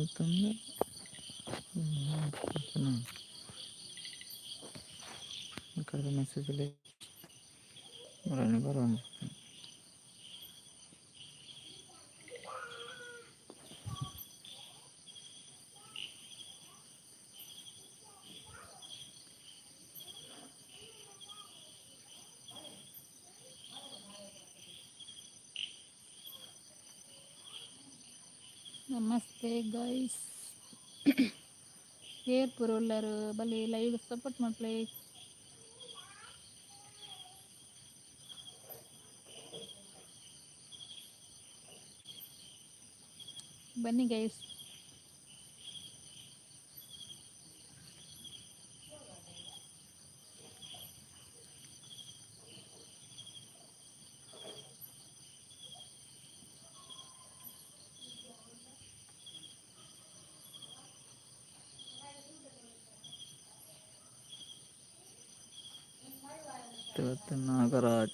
ಅಂತಂದ್ರೆ ಕಡೆ ಮೆಸೇಜ್ ಬರೋಣ ಬರೋಣ. ನಮಸ್ತೆ ಗೈಸ್, ಏರ್ ಪುರುಲ್ಲರು? ಬಲಿ, ಲೈವ್ ಸಪೋರ್ಟ್ ಮಲ್ಪಲೆ. ಬನ್ನಿ ಗೈಸ್. ಇವತ್ತು Nagaraj,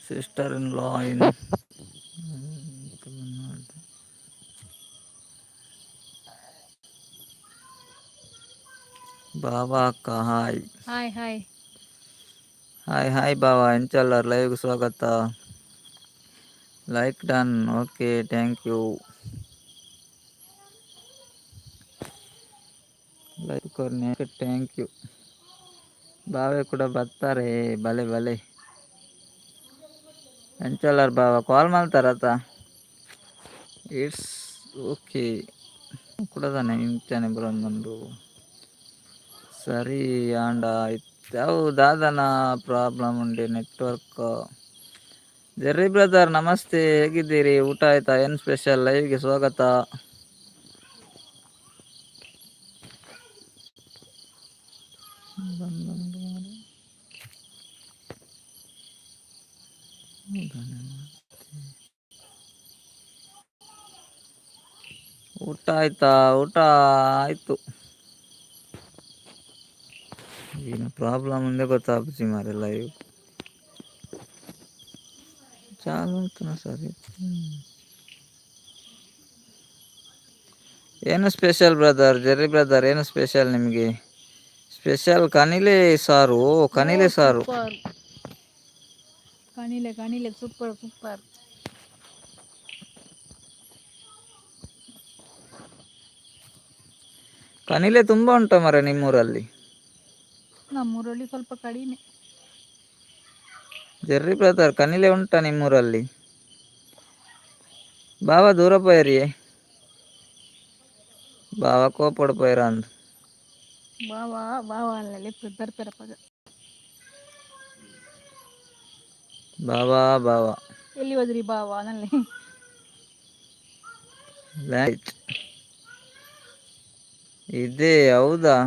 sister in law in Tamil Nadu. ಬಾಬಾ ಅಕ್ಕ, hi. Hi hi. Hi hi ಬಾಬಾ, ಎಂಚಲ್ಲರ್? ಲೈವ್ಗೆ ಸ್ವಾಗತ. Like done, okay, thank you. Like ಕೊರ್ನೆ thank you. ಬಾವೆ ಕೂಡ ಬರ್ತಾರೆ. ಬಲೆ ಬಲೆ, ಎಂಚಲ್ಲರ್ ಬಾವ? ಕಾಲ್ ಮಾಡ್ತಾರತ? It's okay. ಕೂಡ ತಾನೆ ಇಂಚನೆ ಬರೋಂದುಂಡು. ಸರಿ, ಆಂಡ ಅವು ದಾದನ ಪ್ರಾಬ್ಲಮ್ ಉಂಡೆ ನೆಟ್ವರ್ಕ್. ಜೆರ್ರಿ ಬ್ರದರ್, ನಮಸ್ತೆ, ಹೇಗಿದ್ದೀರಿ? ಊಟ ಆಯ್ತಾ? ಏನು ಸ್ಪೆಷಲ್? ಲೈವ್ಗೆ ಸ್ವಾಗತ. ಬಂದುಂಡು ಮಾರ್ರೆ. ಹೌದಾನೆ ಮತ್ತೆ? ಊಟ ಆಯ್ತಾ? ಊಟ ಆಯ್ತು. ಏನು ಪ್ರಾಬ್ಲಮ್ ఉందే ಗೊತ್ತಾಪುಜಿ ಮಾರೆ. ಲೈವ್ ಚಾಲು ಆಯ್ತು, ಸರಿ. ಏನು ಸ್ಪೆಷಲ್ ಬ್ರದರ್? ಜೆರ್ರಿ ಬ್ರದರ್, ಏನು ಸ್ಪೆಷಲ್ ನಿಮಗೆ? ಸ್ಪೆಷಲ್ ಕನಿಲೆ ಸಾರು. ಓ, ಓ. ಕನಿಲೆ ಸಾರು. ಸೂಪರ್. ಕಣಿಲೆ ಕಣಿಲೆ, ಸೂಪರ್ ಸೂಪರ್. ಕನಿಲೆ ತುಂಬ ಉಂಟ ಮರೆ ನಿಮ್ಮೂರಲ್ಲಿ? ನಮ್ಮೂರಲ್ಲಿ ಸ್ವಲ್ಪ ಕಡಿಮೆ. ಜೆರ್ರಿ ಬ್ರದರ್, ಕನಿಲೆ ಉಂಟಾ ನಿಮ್ಮೂರಲ್ಲಿ? ಬಾವ ದೂರ ಪೋಯರಿಯೇ? ಬಾವ ಕೋಪಡ್ ಪೋಯರ ಅಂದ್. ಬಾವಾ ಬಾವಾ ಅಲ್ಲ, ಬರ್ತಾರಪ್ಪ. ಬಾವಾ ಬಾವಾ. ಎಲ್ಲಿ ಹೋದ್ರಿ ಬಾವಾ ನಲ್ಲಿ? ಲೈಟ್ ಇದೆ, ಹೌದಾ?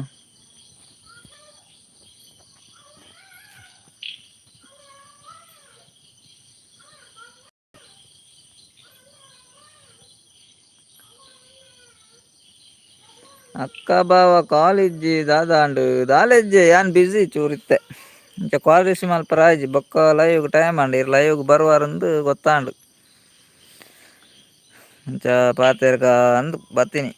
ಅಕ್ಕ ಬಾವ, ಕಾಲೇಜ್ ದಾದಾಂಡು? ದಾಲೇಜ್ ಯಾನ್ ಬಿಸಿ ಚೂರಿತ್ತೆ. ಇಂಚ ಕಾಲ್ ರಿಸೀವ್ ಮಲ್ಪರ ಆಯ್ಜಿ. ಬೊಕ್ಕ ಲೈವ್ ಟೈಮ್ ಅಂಡ್ ಇರ್ ಲೈವ್ ಬರುವಾರಂದು ಗೊತ್ತಾಂಡು. ಇಂಚ ಪಾತೆರ್ಗ ಅಂದು ಬತ್ತೀನಿ.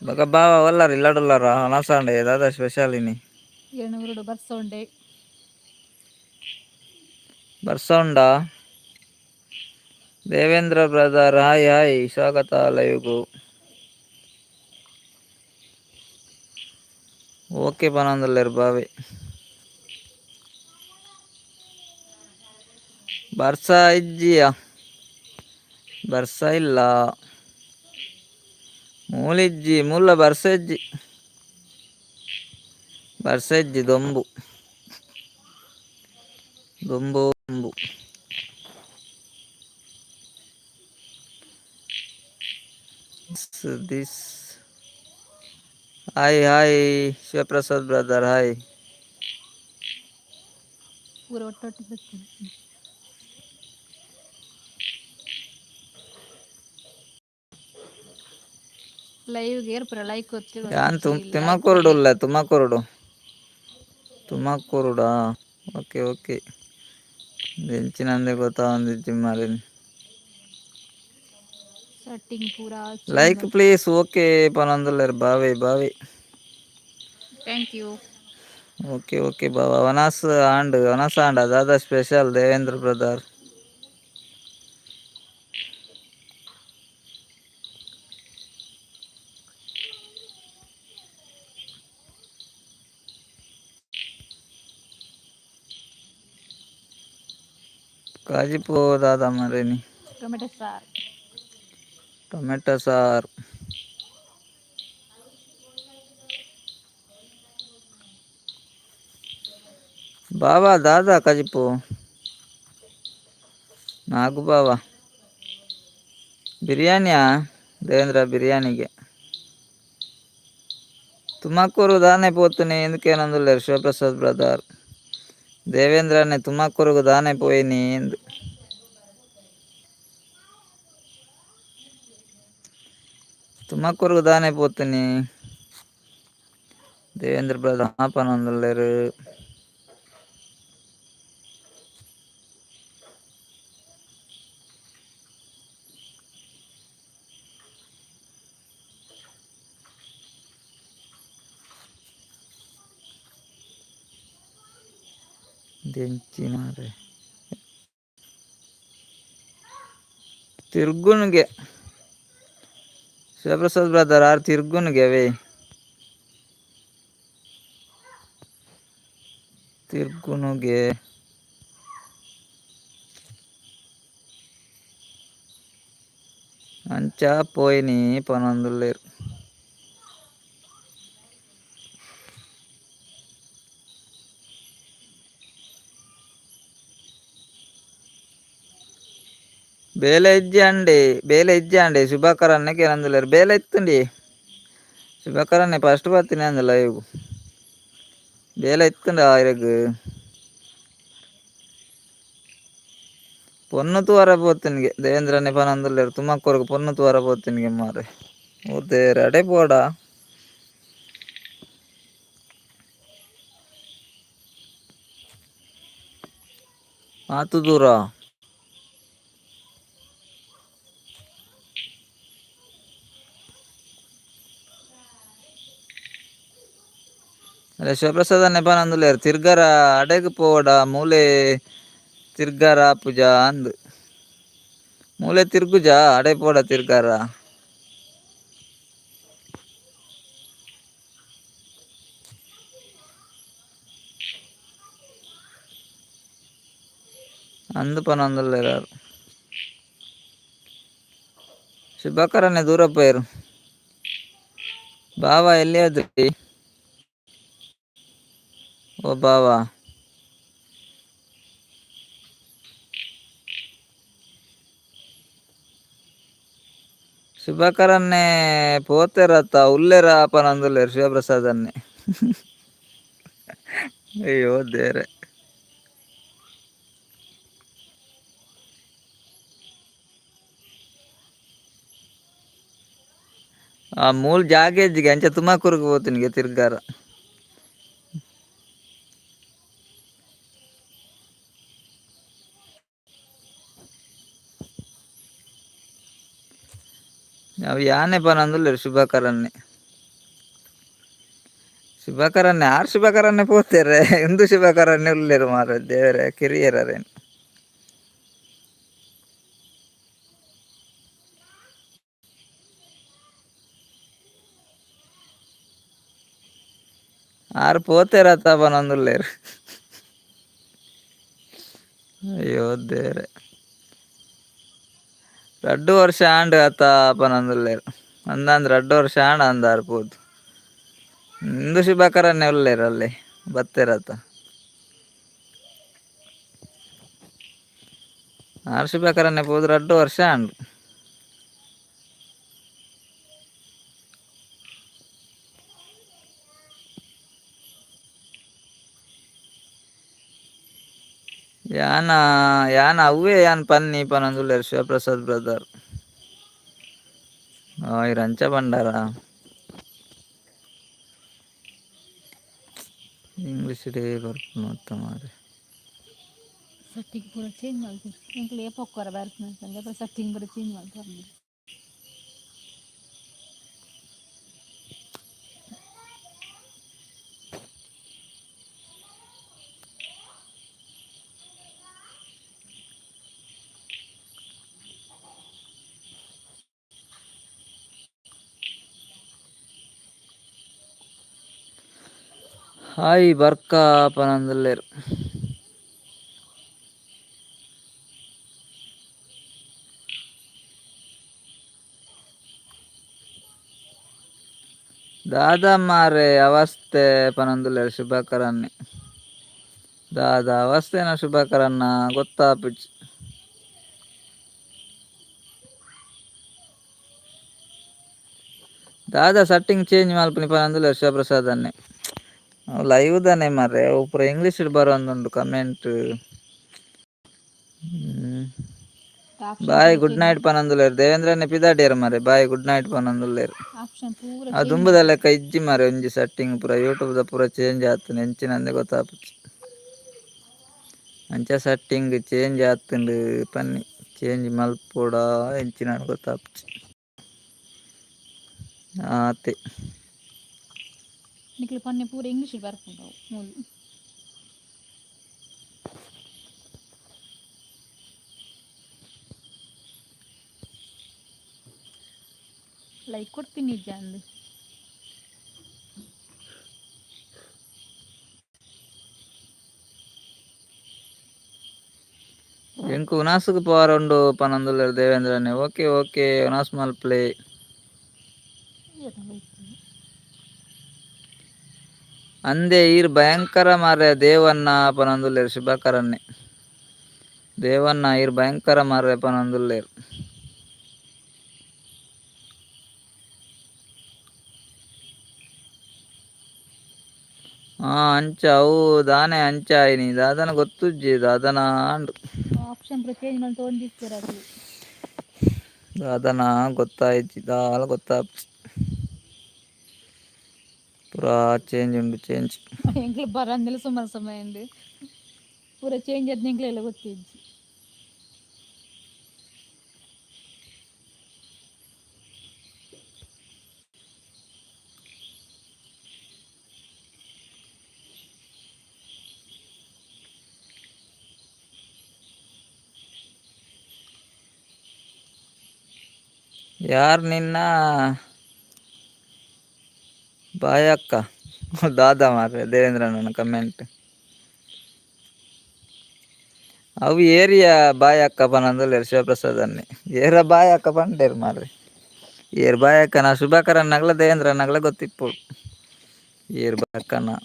ಬೊಕ ಬಾವ ಒಲ್ಲರ್? ಇಲ್ಲಡುಲ್ಲಾರ? ಅನಸಾಂಡೆ. ದಾದಾ ಸ್ಪೆಷಲ್ ಇನಿ? ಏಣೂರುಡು ಬರ್ಸ ಉಂಡೆ. ಬರ್ಸ ಉಂಡಾ? ದೇವೇಂದ್ರ ಬ್ರದರ್, ಹಾಯ್ ಹಾಯ್, ಸ್ವಾಗತ ಲೈವ್ಗು. ಓಕೆ ಪನೊಂದುಲ್ಲೆರ್ ಬಾವೆ. ಬರ್ಸ ಇಜ್ಜಿಯ, ಬರ್ಸ ಇಲ್ಲ. ಮೂಲಿಜ್ಜಿ, ಮುಲ್ಲ ಬರ್ಸ ಇಜ್ಜಿ, ಬರ್ಸ ಇಜ್ಜಿ. ದೊಂಬು ದೊಂಬು ದೊಂಬು. This, hi hi Shivaprasad brother, hi. ಪೂರ ಒಟ್ಟೊಟ್ಟು ಬರ್ತದೆ. ಲೈವ್ ಏರ್ಪುರ ಲೈಕ್. ಯಾನ್ ಒತ್ತಿ ಲೈಕ್ ತುಮಕೂರುಡು ಕೊರ್ಲೆ. ಉಲ್ಲೆ. ತುಮಕೂರುಡು, ತುಮಕೂರುಡಾ? Okay okay. ಎಂಚಿನಂದೆ ಗೊತ್ತಾವಂದಿಜ್ಜಿ ಮಾರ್ರೆ. ಸೆಟ್ಟಿಂಗ್ ಪೂರ. ಲೈಕ್ ಪ್ಲೀಸ್ ಓಕೆ ಪನೊಂದುಲ್ಲೆರ್ ಬಾವೆ ಬಾವೆ. Thank you. Okay okay ಬಾವ. ವನಸ್ ಆಂಡ್, ವನಸ್ ಆಂಡ ದಾದಾ ಸ್ಪೆಷಲ್ ದೇವೇಂದ್ರ ಬ್ರದರ್? ಕಾಜಿಪೋ ದಾದಾ ಮರೇನಿ? ಟೊಮೆಟೊ ಸಾರು. ಟೊಮೆಟೊ ಸಾರ್. ಬಾಬಾ ದಾದಾ ಕಜಿಪು? ನಾಗು ಬಾವಾ, ಬಿರಿಯಾನಿಯಾ ದೇವೇಂದ್ರ? ಬಿರಿಯಾನಿಗೆ ತುಮಕೂರು ದಾನೆ ಪೋತುನಿ ఎందుకేనందులేరు ಶಿವಪ್ರಸಾದ್ ಬ್ರದರ್. ದೇವೇಂದ್ರನೇ ತುಮಕೂರುಗು ದಾನೆ ಪೋಯಿನಿ ಎಂದು? ತುಮಕೂರುಗು ದಾನೆ ಪೋತುನಿ ದೇವೇಂದ್ರ ಬ್ರದರ್ ಪನೊಂದುಲ್ಲೆರ್. ದೆಂಚಿ ಮಾರ್ರೆ ತಿರ್ಗುನ್ಗೆ ಶಿವಪ್ರಸಾದ್ ಬ್ರದರ್ ಆರ್ ತಿರ್ಗುನ್ಗೆ ಅವೇ ತಿರ್ಗುನುಗೆ. ಅಂಚ ಪೋಯಿನಿ ಪನೊಂದುಲ್ಲೆರ್. ಬೇಲೆ ಇಜ್ಜಿ ಬೇಲೆ ಇಜ್ಜಾಂಡೆ ಶುಭಕರ್ ಅಣ್ಣೆ ಕೇನೊಂದುಲ್ಲೆರ್. ಬೇಲೆ ಇತ್ತುಂಡಿ ಶುಭಕರ್ ಅಣ್ಣೆ, ಫಸ್ಟ್ ಬತ್ತಿನಿ ಅಂದ್ ಲೈವ್. ಬೇಲೆ ಇತ್ತುಂಡ ಇರೆಗ್? ಪೊನ್ನು ತೂವರೆ ಪೋತಿನಿಗೆ ದೇವೇಂದ್ರಣ್ಣೆ ಪನೊಂದುಲ್ಲೆರ್. ತುಮಕೂರುಗು ಪೊನ್ನು ತೂವರೆ ಪೋತಿನಿಗೆ ಮಾರ್ರೆ. ಓ ದೇವೆರೆ, ಅಡೆ ಪೋಡ. ಆತು ದೂರ? ಅಲ್ಲ ಶಿವಪ್ರಸಾದ್ ಅಣ್ಣೆ ಪನೊಂದುಲ್ಲೆರ್ ತಿರ್ಗರ ಅಡೆಗ್ ಪೋವಡ, ಮೂಲೆ ತಿರ್ಗರ ಪೂಜಾ ಅಂದ್. ಮೂಲೆ ತಿರ್ಗುಜಾ, ಅಡೆ ಪೋಡ ತಿರ್ಗಾರ. ಅಂದ್ ಪನೊಂದುಲ್ಲೆರ್ ಆರ್. ಶುಭಕರಣ್ಣೆ ದೂರ ಪೋಯೆರ್. ಬಾವ ಎಲ್ಲಿಯಾದ್ರಿ? ಓ ಬಾವಾ, ಶುಭಕರನ್ನೇ ಪೋತೆರತ್ತ ಉಲ್ಲೆರ ಪನೊಂದುಲ್ಲೆರ್ ಶಿವಪ್ರಸಾದ್ ಅಣ್ಣೆ. ಅಯ್ಯೋ ದೇವ್ರೆ. ಆ ಮೂಲ ಜಾಗೆಜ್ಜಿಗೆ ಅಂಚ ತುಮಕೂರುಗು ಪೋತಿನಿಗೆ ತಿರ್ಗಾರ. ಅವು ಯಾನೆ ಪನೊಂದುಲ್ಲೆರ್ ಶುಭಕರನ್ನೇ. ಶುಭಕರನ್ನೇ ಆರ್ ಶುಭಕರನ್ನೇ ಪೋತೆರೆ ಇಂದು ಶುಭಕರನ್ನೇ ಉಲ್ಲೆರ್ ಮಾರ್ರೆ ದೇವೆರೆ ಕಿರಿಯೆರ್. ಆರ್ ಪೋತೆರತ್ತ ಪನೊಂದುಲ್ಲೆರ್. ಅಯ್ಯೋ ದೇವ್ರೆ. ರಡ್ಡ್ ವರ್ಷ ಆಂಡ್ ಅತ್ತ ಪನೊಂದುಲ್ಲೆರ್. ಅಂದಂದ್ ರಡ್ಡ್ ವರ್ಷ ಆಂಡ್ ಅಂದಾರ್ ಪೋದು. ಇಂದು ಶುಭಕರನ್ನೇ ಉಲ್ಲೆರ್ ಅಲ್ಲೇ ಬತ್ತೆರತ್ತ. ಆರ್ ಶುಭಕರನ್ನೇ ಪೋದು ರಡ್ಡ್ ವರ್ಷ ಆಂಡ್. ಯಾನ ಯಾನ ಅವ್ವೇ ಯಾನ್ ಪನ್ನಿ ಪನೊಂದುಲ್ಲೆರ್ ಶಿವಪ್ರಸಾದ್ ಬ್ರದರ್. ಈರ್ ಅಂಚ ಪಂಡರ? ಇಂಗ್ಲೀಷ್ ಡೇ ಬರ್ಪುನು ಅತ್ತ ಮಾರ್ರೆ. ಸೆಟ್ಟಿಂಗ್ ಪೂರ ಚೇಂಜ್ ಮಲ್ತೆರ್. ಎಂಕ್ಲೆ ಏಪೊಕ್ಕೊರ ಬರ್ಪುನ ಸೆಟ್ಟಿಂಗ್ ಪೂರ ಚೇಂಜ್ ಮಲ್ಪುವೆರ್. ಹಾಯ್ ಬರ್ಕಾ ಪನೊಂದುಲ್ಲೆರ್. ದಾದಾ ಮಾರೆ ಅವಸ್ಥೆ ಪನೊಂದುಲ್ಲೆರ್ ಶುಭಕರನ್ನೇ. ದಾದಾ ಅವಸ್ಥೆನ ಶುಭಕರನ್ನ ಗೊತ್ತಾಪುಜಿ. ದಾದಾ ಸೆಟ್ಟಿಂಗ್ ಚೇಂಜ್ ಮಲ್ಪುನಿ ಪನೊಂದುಲ್ಲೆರ್ ಶಿವಪ್ರಸಾದ್ ಅನ್ನೆ. ಲೈವ್ ದಾನೆ ಮಾರ್ರೆ ಅವು ಪೂರ ಇಂಗ್ಲೀಷ್ ಬರೋಂದುಂಡು ಕಮೆಂಟ್. ಆಪ್ಷನ್ ಬಾಯ್ ಪೂರ ಗುಡ್ ಚೇಂಜ್ ನೈಟ್ ಪನೊಂದುಲ್ಲೆರ್ ದೇವೇಂದ್ರನ್ನೇ ಪಿದಾಡ್ಯೆರ್ ಮಾರ್ರೆ ಬಾಯ್ ಗುಡ್ ನೈಟ್ ಪನೊಂದುಲ್ಲೆರ್. ಆಪ್ಷನ್ ಪೂರ ಆ ಚೇಂಜ್ ದುಂಬುದ ಮಲ್ಪುಲೆ. ಲೆಕ್ಕ ಇಜ್ಜಿ ಮಾರ್ರೆ ಒಂಜಿ ಸೆಟ್ಟಿಂಗ್ ಪೂರ ಯೂಟ್ಯೂಬ್ ದ ಪೂರ ಚೇಂಜ್ ಆತುಂಡು ಎಂಚಿನಂದೆ ಗೊತ್ತಾಪುಜಿ. ಅಂಚ ಸೆಟ್ಟಿಂಗ್ ಚೇಂಜ್ ಆತುಂಡು ಪನ್ನಿ ಚೇಂಜ್ ಮಲ್ಪೊಡ ಎಂಚಿನ ಗೊತ್ತಾಪುಜಿ. ಆತೆ. ನಿಕ್ಲು ಪನ್ನೆ ಪೂರ ಇಂಗ್ಲೀಷ್ ಬರ್ಪುಂಡು ಅವು ಮೂಲು. ಲೈಕ್ ಕೊಡ್ತೀನಿ ನಿಜ ಅಂದ್. ಎಂಕ್ ಉನಾಸುಗು ಪೋವರೆ ಉಂಡು ಪನೊಂದುಲ್ಲೆರ್ ದೇವೇಂದ್ರನ್ನೇ. ಓಕೆ ಓಕೆ ಉನಾಸ್ ಮಲ್ಪುಲೆ. ಏತ ಬೈಕ್. ಅಂದೆ ಈರ್ ಭಯಂಕರ ಮಾರ್ರೆ ದೇವಣ್ಣ ಪನೊಂದುಲ್ಲೆರ್ ಶುಭಕರನ್ನೇ. ದೇವಣ್ಣ ಈರ್ ಭಯಂಕರ ಮಾರ್ರೆ ಪನೊಂದುಲ್ಲೆರ್. ಹಾ ಅಂಚ ಅವು ದಾನೆ ಅಂಚ ಆಯಿನಿ ದಾದನ ಗೊತ್ತುಜ್ಜಿ ದಾದನ ಆಂಡ್. ಆಪ್ಷನ್ ಪೂರ ಚೇಂಜ್ ಮಲ್ತೊಂದಿತ್ತೆರ್ ಅಕುಲು. ದಾದನ ಗೊತ್ತಾಯಿಜಿ ದಾಲ ಗೊತ್ತಾಪುಜಿ. ಪೂರಾ ಚೇಂಜ್ ಉಂಡು ಚೇಂಜ್. ಎಂಕ್ಲು ಬರಂದಿಲ್ಲ ಸುಮಾರು ಸಮಯ ಉಂಡು. ಪೂರ ಚೇಂಜ್ ಆದ್ ಎಂಕ್ಲೆಲ್ಲ ಗೊತ್ತಿಜ್ಜಿ. ಯಾರ್ ನಿನ್ನ ಬಾಯಕ್ಕ ದಾದಾ ಮಾರ್ರೆ ದೇವೇಂದ್ರಣ್ಣನ ಕಮೆಂಟ್. ಅವು ಏರಿಯಾ ಬಾಯಕ್ಕ ಪನೊಂದುಲ್ಲೆರ್ ಶಿವಪ್ರಸಾದ್ ಅನ್ನೆ. ಏರ ಬಾಯಕ್ಕ ಪಂಡೆರ್ ಮಾರ್ರೆ. ಏರ್ ಬಾಯಕ್ಕನ ಶುಭಕರಣ್ಣಗ್ಲ ದೇವೇಂದ್ರಣ್ಣಗ್ಲ ಗೊತ್ತಿಪ್ಪೊಡು. ಏರ್ ಬಾಯಕ್ಕನ.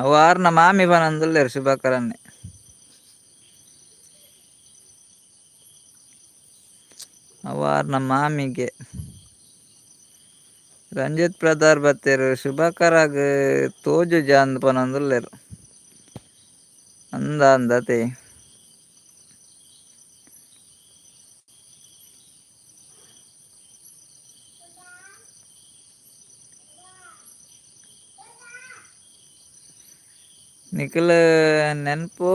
ಅವು ಆರ್ನ ಮಾಮಿ ಪನೊಂದುಲ್ಲೆರ್ ಶುಭಕರನ್ನೇ. ಅವು ಆರ್ನ ಮಾಮಿಗೆ. ರಂಜಿತ್ ಬ್ರದರ್ ಬತ್ತೆರ್ ಶುಭಕರಗ್ ತೋಜುಜ ಅಂದ್ ಪನೊಂದುಲ್ಲೆರ್. ಅಂದ ಅಂದತೆ. ನಿಖಿಲ್ ನೆನಪು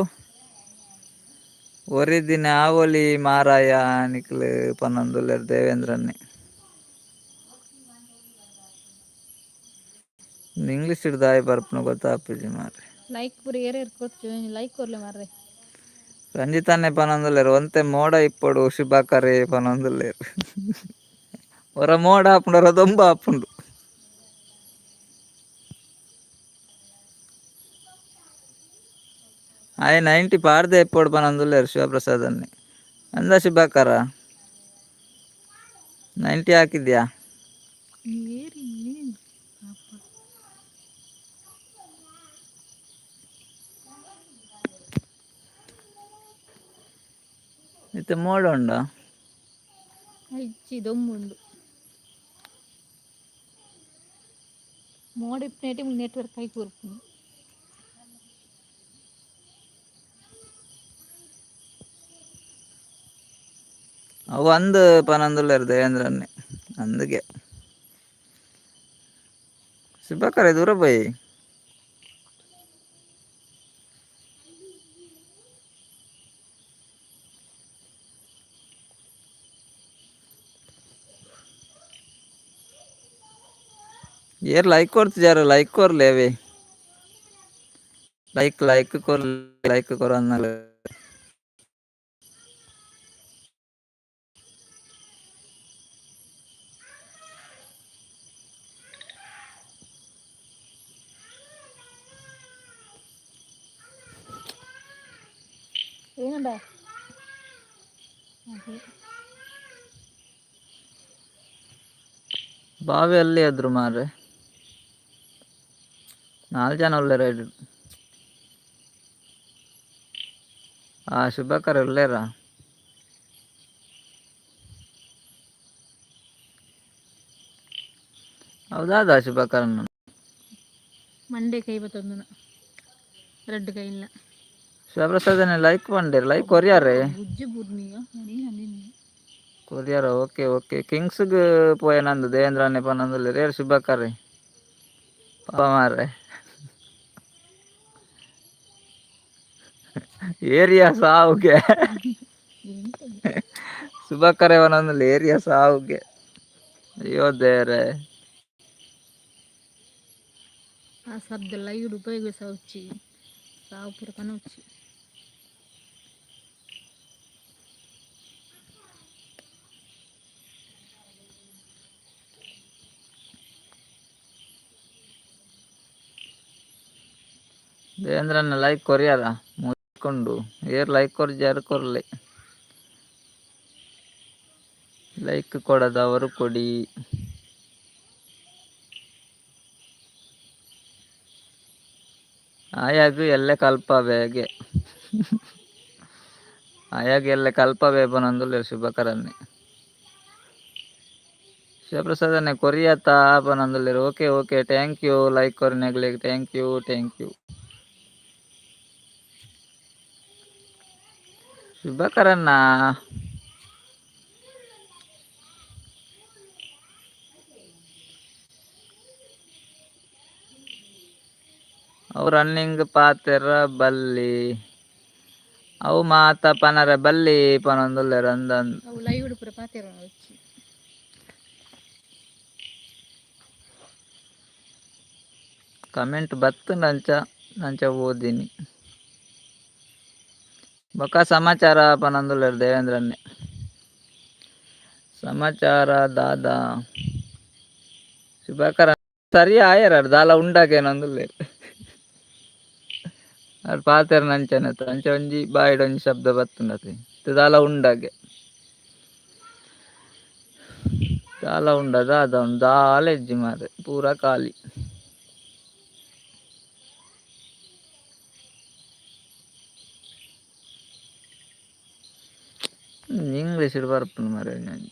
ಒರಿದಿನ ಆವೊಲಿ ಮಾರಾಯ ನಿಖಿಲ್ ಪನೊಂದುಲ್ಲೆರ್ ದೇವೇಂದ್ರನ್ನೇ. ಇಂಗ್ಲೀಷ್ ದಾಯ ಬರ್ಪುನ ಗೊತ್ತಾಪುಜಿ ಮಾರ್ರೆ. ಲೈಕ್ ಪೂರ ಏರೇರ್ ಕೊರ್ಚು ಲೈಕ್ ಕೊರ್ಲೆ ಮಾರ್ರೆ. ರಂಜಿತನ್ನೇ ಪನೊಂದುಲ್ಲೆರ್ ಒಂತೆ ಮೋಡ ಇಪ್ಪೊಡು ಶುಭಕರೇ ಪನೊಂದುಲ್ಲೆರ್. ಒರ ಮೋಡ ಆಪುಂಡು ಒರ ದೊಂಬು ಆಪುಂಡು. ಆಯೆ 90 ಪಾಡ್ದೆ ಇಪ್ಪೊಡು ಪನೊಂದುಲ್ಲೆರ್ ಶಿವಪ್ರಸಾದ್ ಅನ್ನೆ. ಅಂದ ಶುಭಕರ 90 ಹಾಕಿದ್ಯಾ? ಏರಿ ಪಾಪ. ಇತ್ತೆ ಮೋಡ ಉಂಡಾ? ಇಜ್ಜಿ ದೊಂಬುಂಡು. ಮೋಡ ಇಪ್ಪುನೇಟೆ ನೆಟ್ವರ್ಕ್ ಕೈ ಕೊರ್ಪುನು. ಅವು ಅಂದ್ ಪನೊಂದುಲ್ಲೆರ್ ದೇವೇಂದ್ರನ್ನೇ ಅಂದ್ಗೆ. ಶುಭಕರ ದೂರ ಪೋಯಿ. ಏರ್ ಲೈಕ್ ಕೊರ್ತಿಜಾರ ಲೈಕ್ ಕೊರ್ಲೆ ಅವೇ. ಲೈಕ್ ಲೈಕ್ ಕೊರ್ ಲೈಕ್ ಕೊರೊಂದಲ್ಲ. ಏನಂಡ ಅದೇ. ಬಾವೆ ಅಲ್ಲಿ ಅದ್ರು ಮಾರ್ರೆ. ನಾಲ್ ಜನ ಉಲ್ಲೆರ್ ಐಟ್. ಆ ಶುಭಕರ್ ಉಲ್ಲೆರಾ? ಹೌದಾದ ಶುಭಕರನ್? ಮಂಡೆ ಕೈ ಬತ್ತೊಂದುನ ರಡ್ಡ್ ಕೈ ಇಲ್ಲ. ಶಿವಪ್ರಸಾದನೆ ಲೈಕ್ ಪಂಡೆರ್ ಲೈಕ್ ಕೊರ್ಯಾರೆ. ಬುಜ್ಜಿ ಬೂರ್ನಿಗ ನೀನು. ಕೊರ್ಯಾರ ಓಕೆ ಓಕೆ ಕಿಂಗ್ಸ್ಗ್ ಪೋಯೆನಂದು ದೇವೇಂದ್ರನ್ನೇ ಪನೊಂದುಲ್ಲೆರ್ ಏರ್ ಶುಭಕರೆ ಪಾಪ ಮಾರ್ರೆ. ಏರಿಯಾ ಸಾವುಗೆ ಶುಭಕರೆ ಪನೊಂದುಲ್ಲೆ ಏರಿಯಾ ಸಾವುಗೆ ಅಯ್ಯೋ ದೇವ್ರೆ. ಆ ಶಬ್ದ ಲೈವ್ ಉಪಯೋಗಿಸವಚ್ಚಿ ಸಾವು ಪೂರ ಪನೊಚ್ಚಿ. ದೇವೇಂದ್ರನ್ನ ಲೈಕ್ ಕೊರ್ಯಾರ ಮುಚ್ಕೊಂಡು ಏರ್ ಲೈಕ್ ಕೊರ್ಜಾರು ಕೊರ್ಲೆ. ಲೈಕ್ ಕೊಡದವರು ಕೊಡಿ. ಆಯಾಗ್ ಎಲ್ಲೆ ಕಲ್ಪವೆಗೆ ಆಯಾಗ್ ಎಲ್ಲೆ ಕಲ್ಪವೆ ಪನೊಂದುಲ್ಲೆರ್ ಶುಭಕರನ್ನೇ. ಶಿವಪ್ರಸಾದನ್ನೇ ಕೊರಿಯತ್ತ ಪನೊಂದುಲ್ಲೆರ್ okay okay thank you like ಕೊರ್ನೆಗ್ಲೆಗ್ thank you thank you. ಶುಭಕರನ್ನ ಅವು ರನ್ನಿಂಗ್ ಪಾತೆರ ಬಲ್ಲಿ ಅವು ಮಾತ ಪನರೆ ಬಲ್ಲಿ ಪನೊಂದುಲ್ಲೆರ್ ಅಂದಂದ್. ಅವು ಲೈವ್ ಪೂರ ಪಾತೆರ వచ్చಿ. ಕಮೆಂಟ್ ಬತ್ತುಂಡ ಅಂಚ ಅಂಚ ಓದಿನಿ. ಬೊಕ ಸಮಾಚಾರ ಪನೊಂದುಲ್ಲೆರ್ ದೇವೇಂದ್ರನ್ನೇ. ಸಮಾಚಾರ ದಾದಾ ಶುಭಕರ ಸರಿ ಆಯೆರ್ ದಾಲ ಉಂಡಾಗೇನೊಂದುಲ್ಲೆರ್ ಆರ್ ಪಾತೆರ್ನ ಅಂಚನೆ ಅಂಚ ಒಂಜಿ ಬಾಯಿಡ್ ಒಂಜಿ ಶಬ್ದ ಬತ್ತುಂಡತೆ ಇತ್ತೆ ದಾಲ ಉಂಡಾಗೆ ದಾಲ ಉಂಡ ದಾದ ಉಂಡು ದಾಲ ಇಜ್ಜಿ ಮಾರ್ರೆ ಪೂರ ಖಾಲಿ. ಇಂಗ್ಲೀಷ್ ಬರ್ಪುಂಡು ಮಾರ್ರೆ ಒಂಜಿ.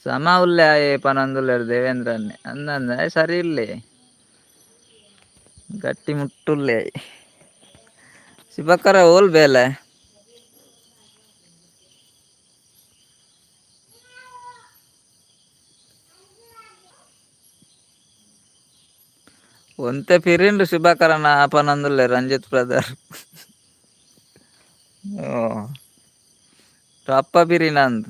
ಸಮ ಉಲ್ಲೆ ಆಯೆ ಪನೊಂದುಲ್ಲೆರ್ ದೇವೇಂದ್ರನ್ನೇ ಅಂದಂದ ಆಯೆ ಸರಿ ಇಲ್ಲೆ ಗಟ್ಟಿ ಮುಟ್ಟುಲ್ಲೆ ಆಯೆ. ಶುಭಕರ ಓಲ್ ಬೇಲೆ? ಒಂತೆ ಪಿರಿಂಡು ಶುಭಕರನ ಪನೊಂದುಲ್ಲೆರ್ ರಂಜಿತ್ ಬ್ರದರ್. ಓ ರಪ್ಪ ಪಿರಿನಂದ್.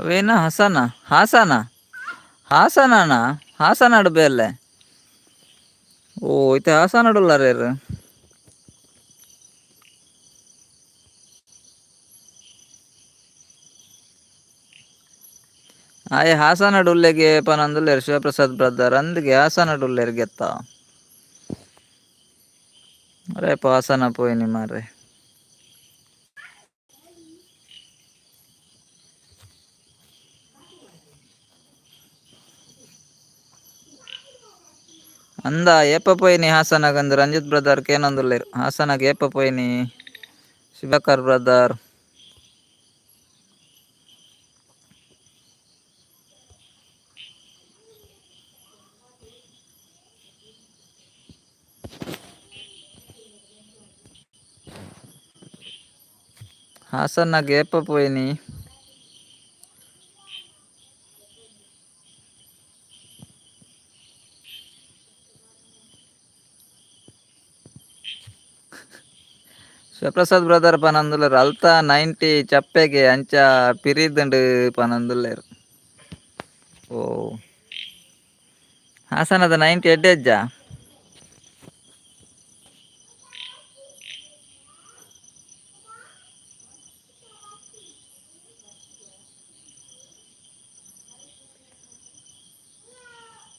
ಅವೇನ ಹಸನ ಹಾಸನ ಹಾಸನನಾ ಹಾಸನಡ್ ಬೇಲೆ? ಓ ಇತ್ತೆ ಹಾಸನಡ್ ಉಲ್ಲರ್ ಏರ್? ಆಯೆ ಹಾಸನಡ್ ಉಲ್ಲೆಗೆ ಪನೊಂದುಲ್ಲೆರ್ ಶಿವಪ್ರಸಾದ್ ಬ್ರದರ್ ಅಂದ್ಗೆ ಹಾಸನಡ್ ಉಲ್ಲೆರ್ ಗೆತ್ತ. ಅರೆಪ ಹಾಸನ ಪೋಯಿನಿ ಮಾರ್ರೆ. ಅಂದ ಏಪ ಪೋಯಿನಿ ಹಾಸನಾಗಂದು ರಂಜಿತ್ ಬ್ರದರ್ ಕೇನೊಂದುಲ್ಲೆರ್. ಹಾಸನಾಗ ಏಪ ಪೋಯಿನಿ ಶಿವಕರ್ ಬ್ರದರ್. ಹಾಸನಾಗ ಏಪ ಪೋಯಿನಿ? ಶಿವಪ್ರಸಾದ್ ಬ್ರದರ್ ಪನೊಂದುಲ್ಲೆರ್ ಅಲ್ತ 90 ಚಪ್ಪೆಗೆ ಅಂಚ ಪಿರಿದ್ಂಡ್ ಪನೊಂದುಲ್ಲೆರ್. ಓ ಹಾಸನದ 90 ಎಡ್ಡೆಜ್ಜಾ?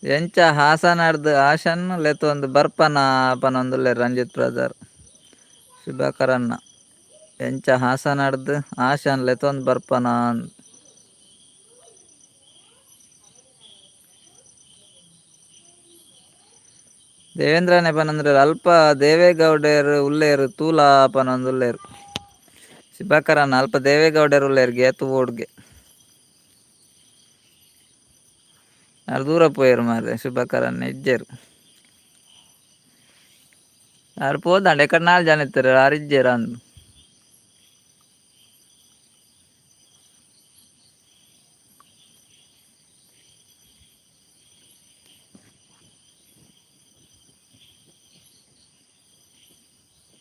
ಎಂಚ ಹಾಸನರ್ದ್ ಆಶನ್ ಲೆತ್ತೊಂದು ಬರ್ಪನ ಪನೊಂದುಲ್ಲೆರ್ ರಂಜಿತ್ ಬ್ರದರ್. ಶುಭಕರನ್ನ ಎಂಚ ಹಾಸನರ್ದ್ ಆಶನ್ ಲೆತ್ತೊಂದು ಬರ್ಪನ. ದೇವೇಂದ್ರನೆ ಪನೊಂದುಲ್ಲೆರ್ ಅಲ್ಪ ದೇವೇಗೌಡೆರ್ ಉಲ್ಲೆರ್ ತೂಲ ಪನೊಂದುಲ್ಲೆರ್. ಶುಭಕರನ್ನ ಅಲ್ಪ ದೇವೇಗೌಡೆರ್ ಉಲ್ಲೆರ್ ಏತ್ ಓಡ್ಗೆ. ಆರ್ ದೂರ ಪೋಯೆರ್ ಮಾರ್ರೆ ಶುಭಕರನ್ನ ಇಜ್ಜೆರ್. ಆರ್ ಪೋದಾಂಡ ಎಕಡೆ ನಾಲ್ ಜನ ಇತ್ತೆರ್ ಆರ್ ಇಜ್ಜೆರ್ ಅಂದ್.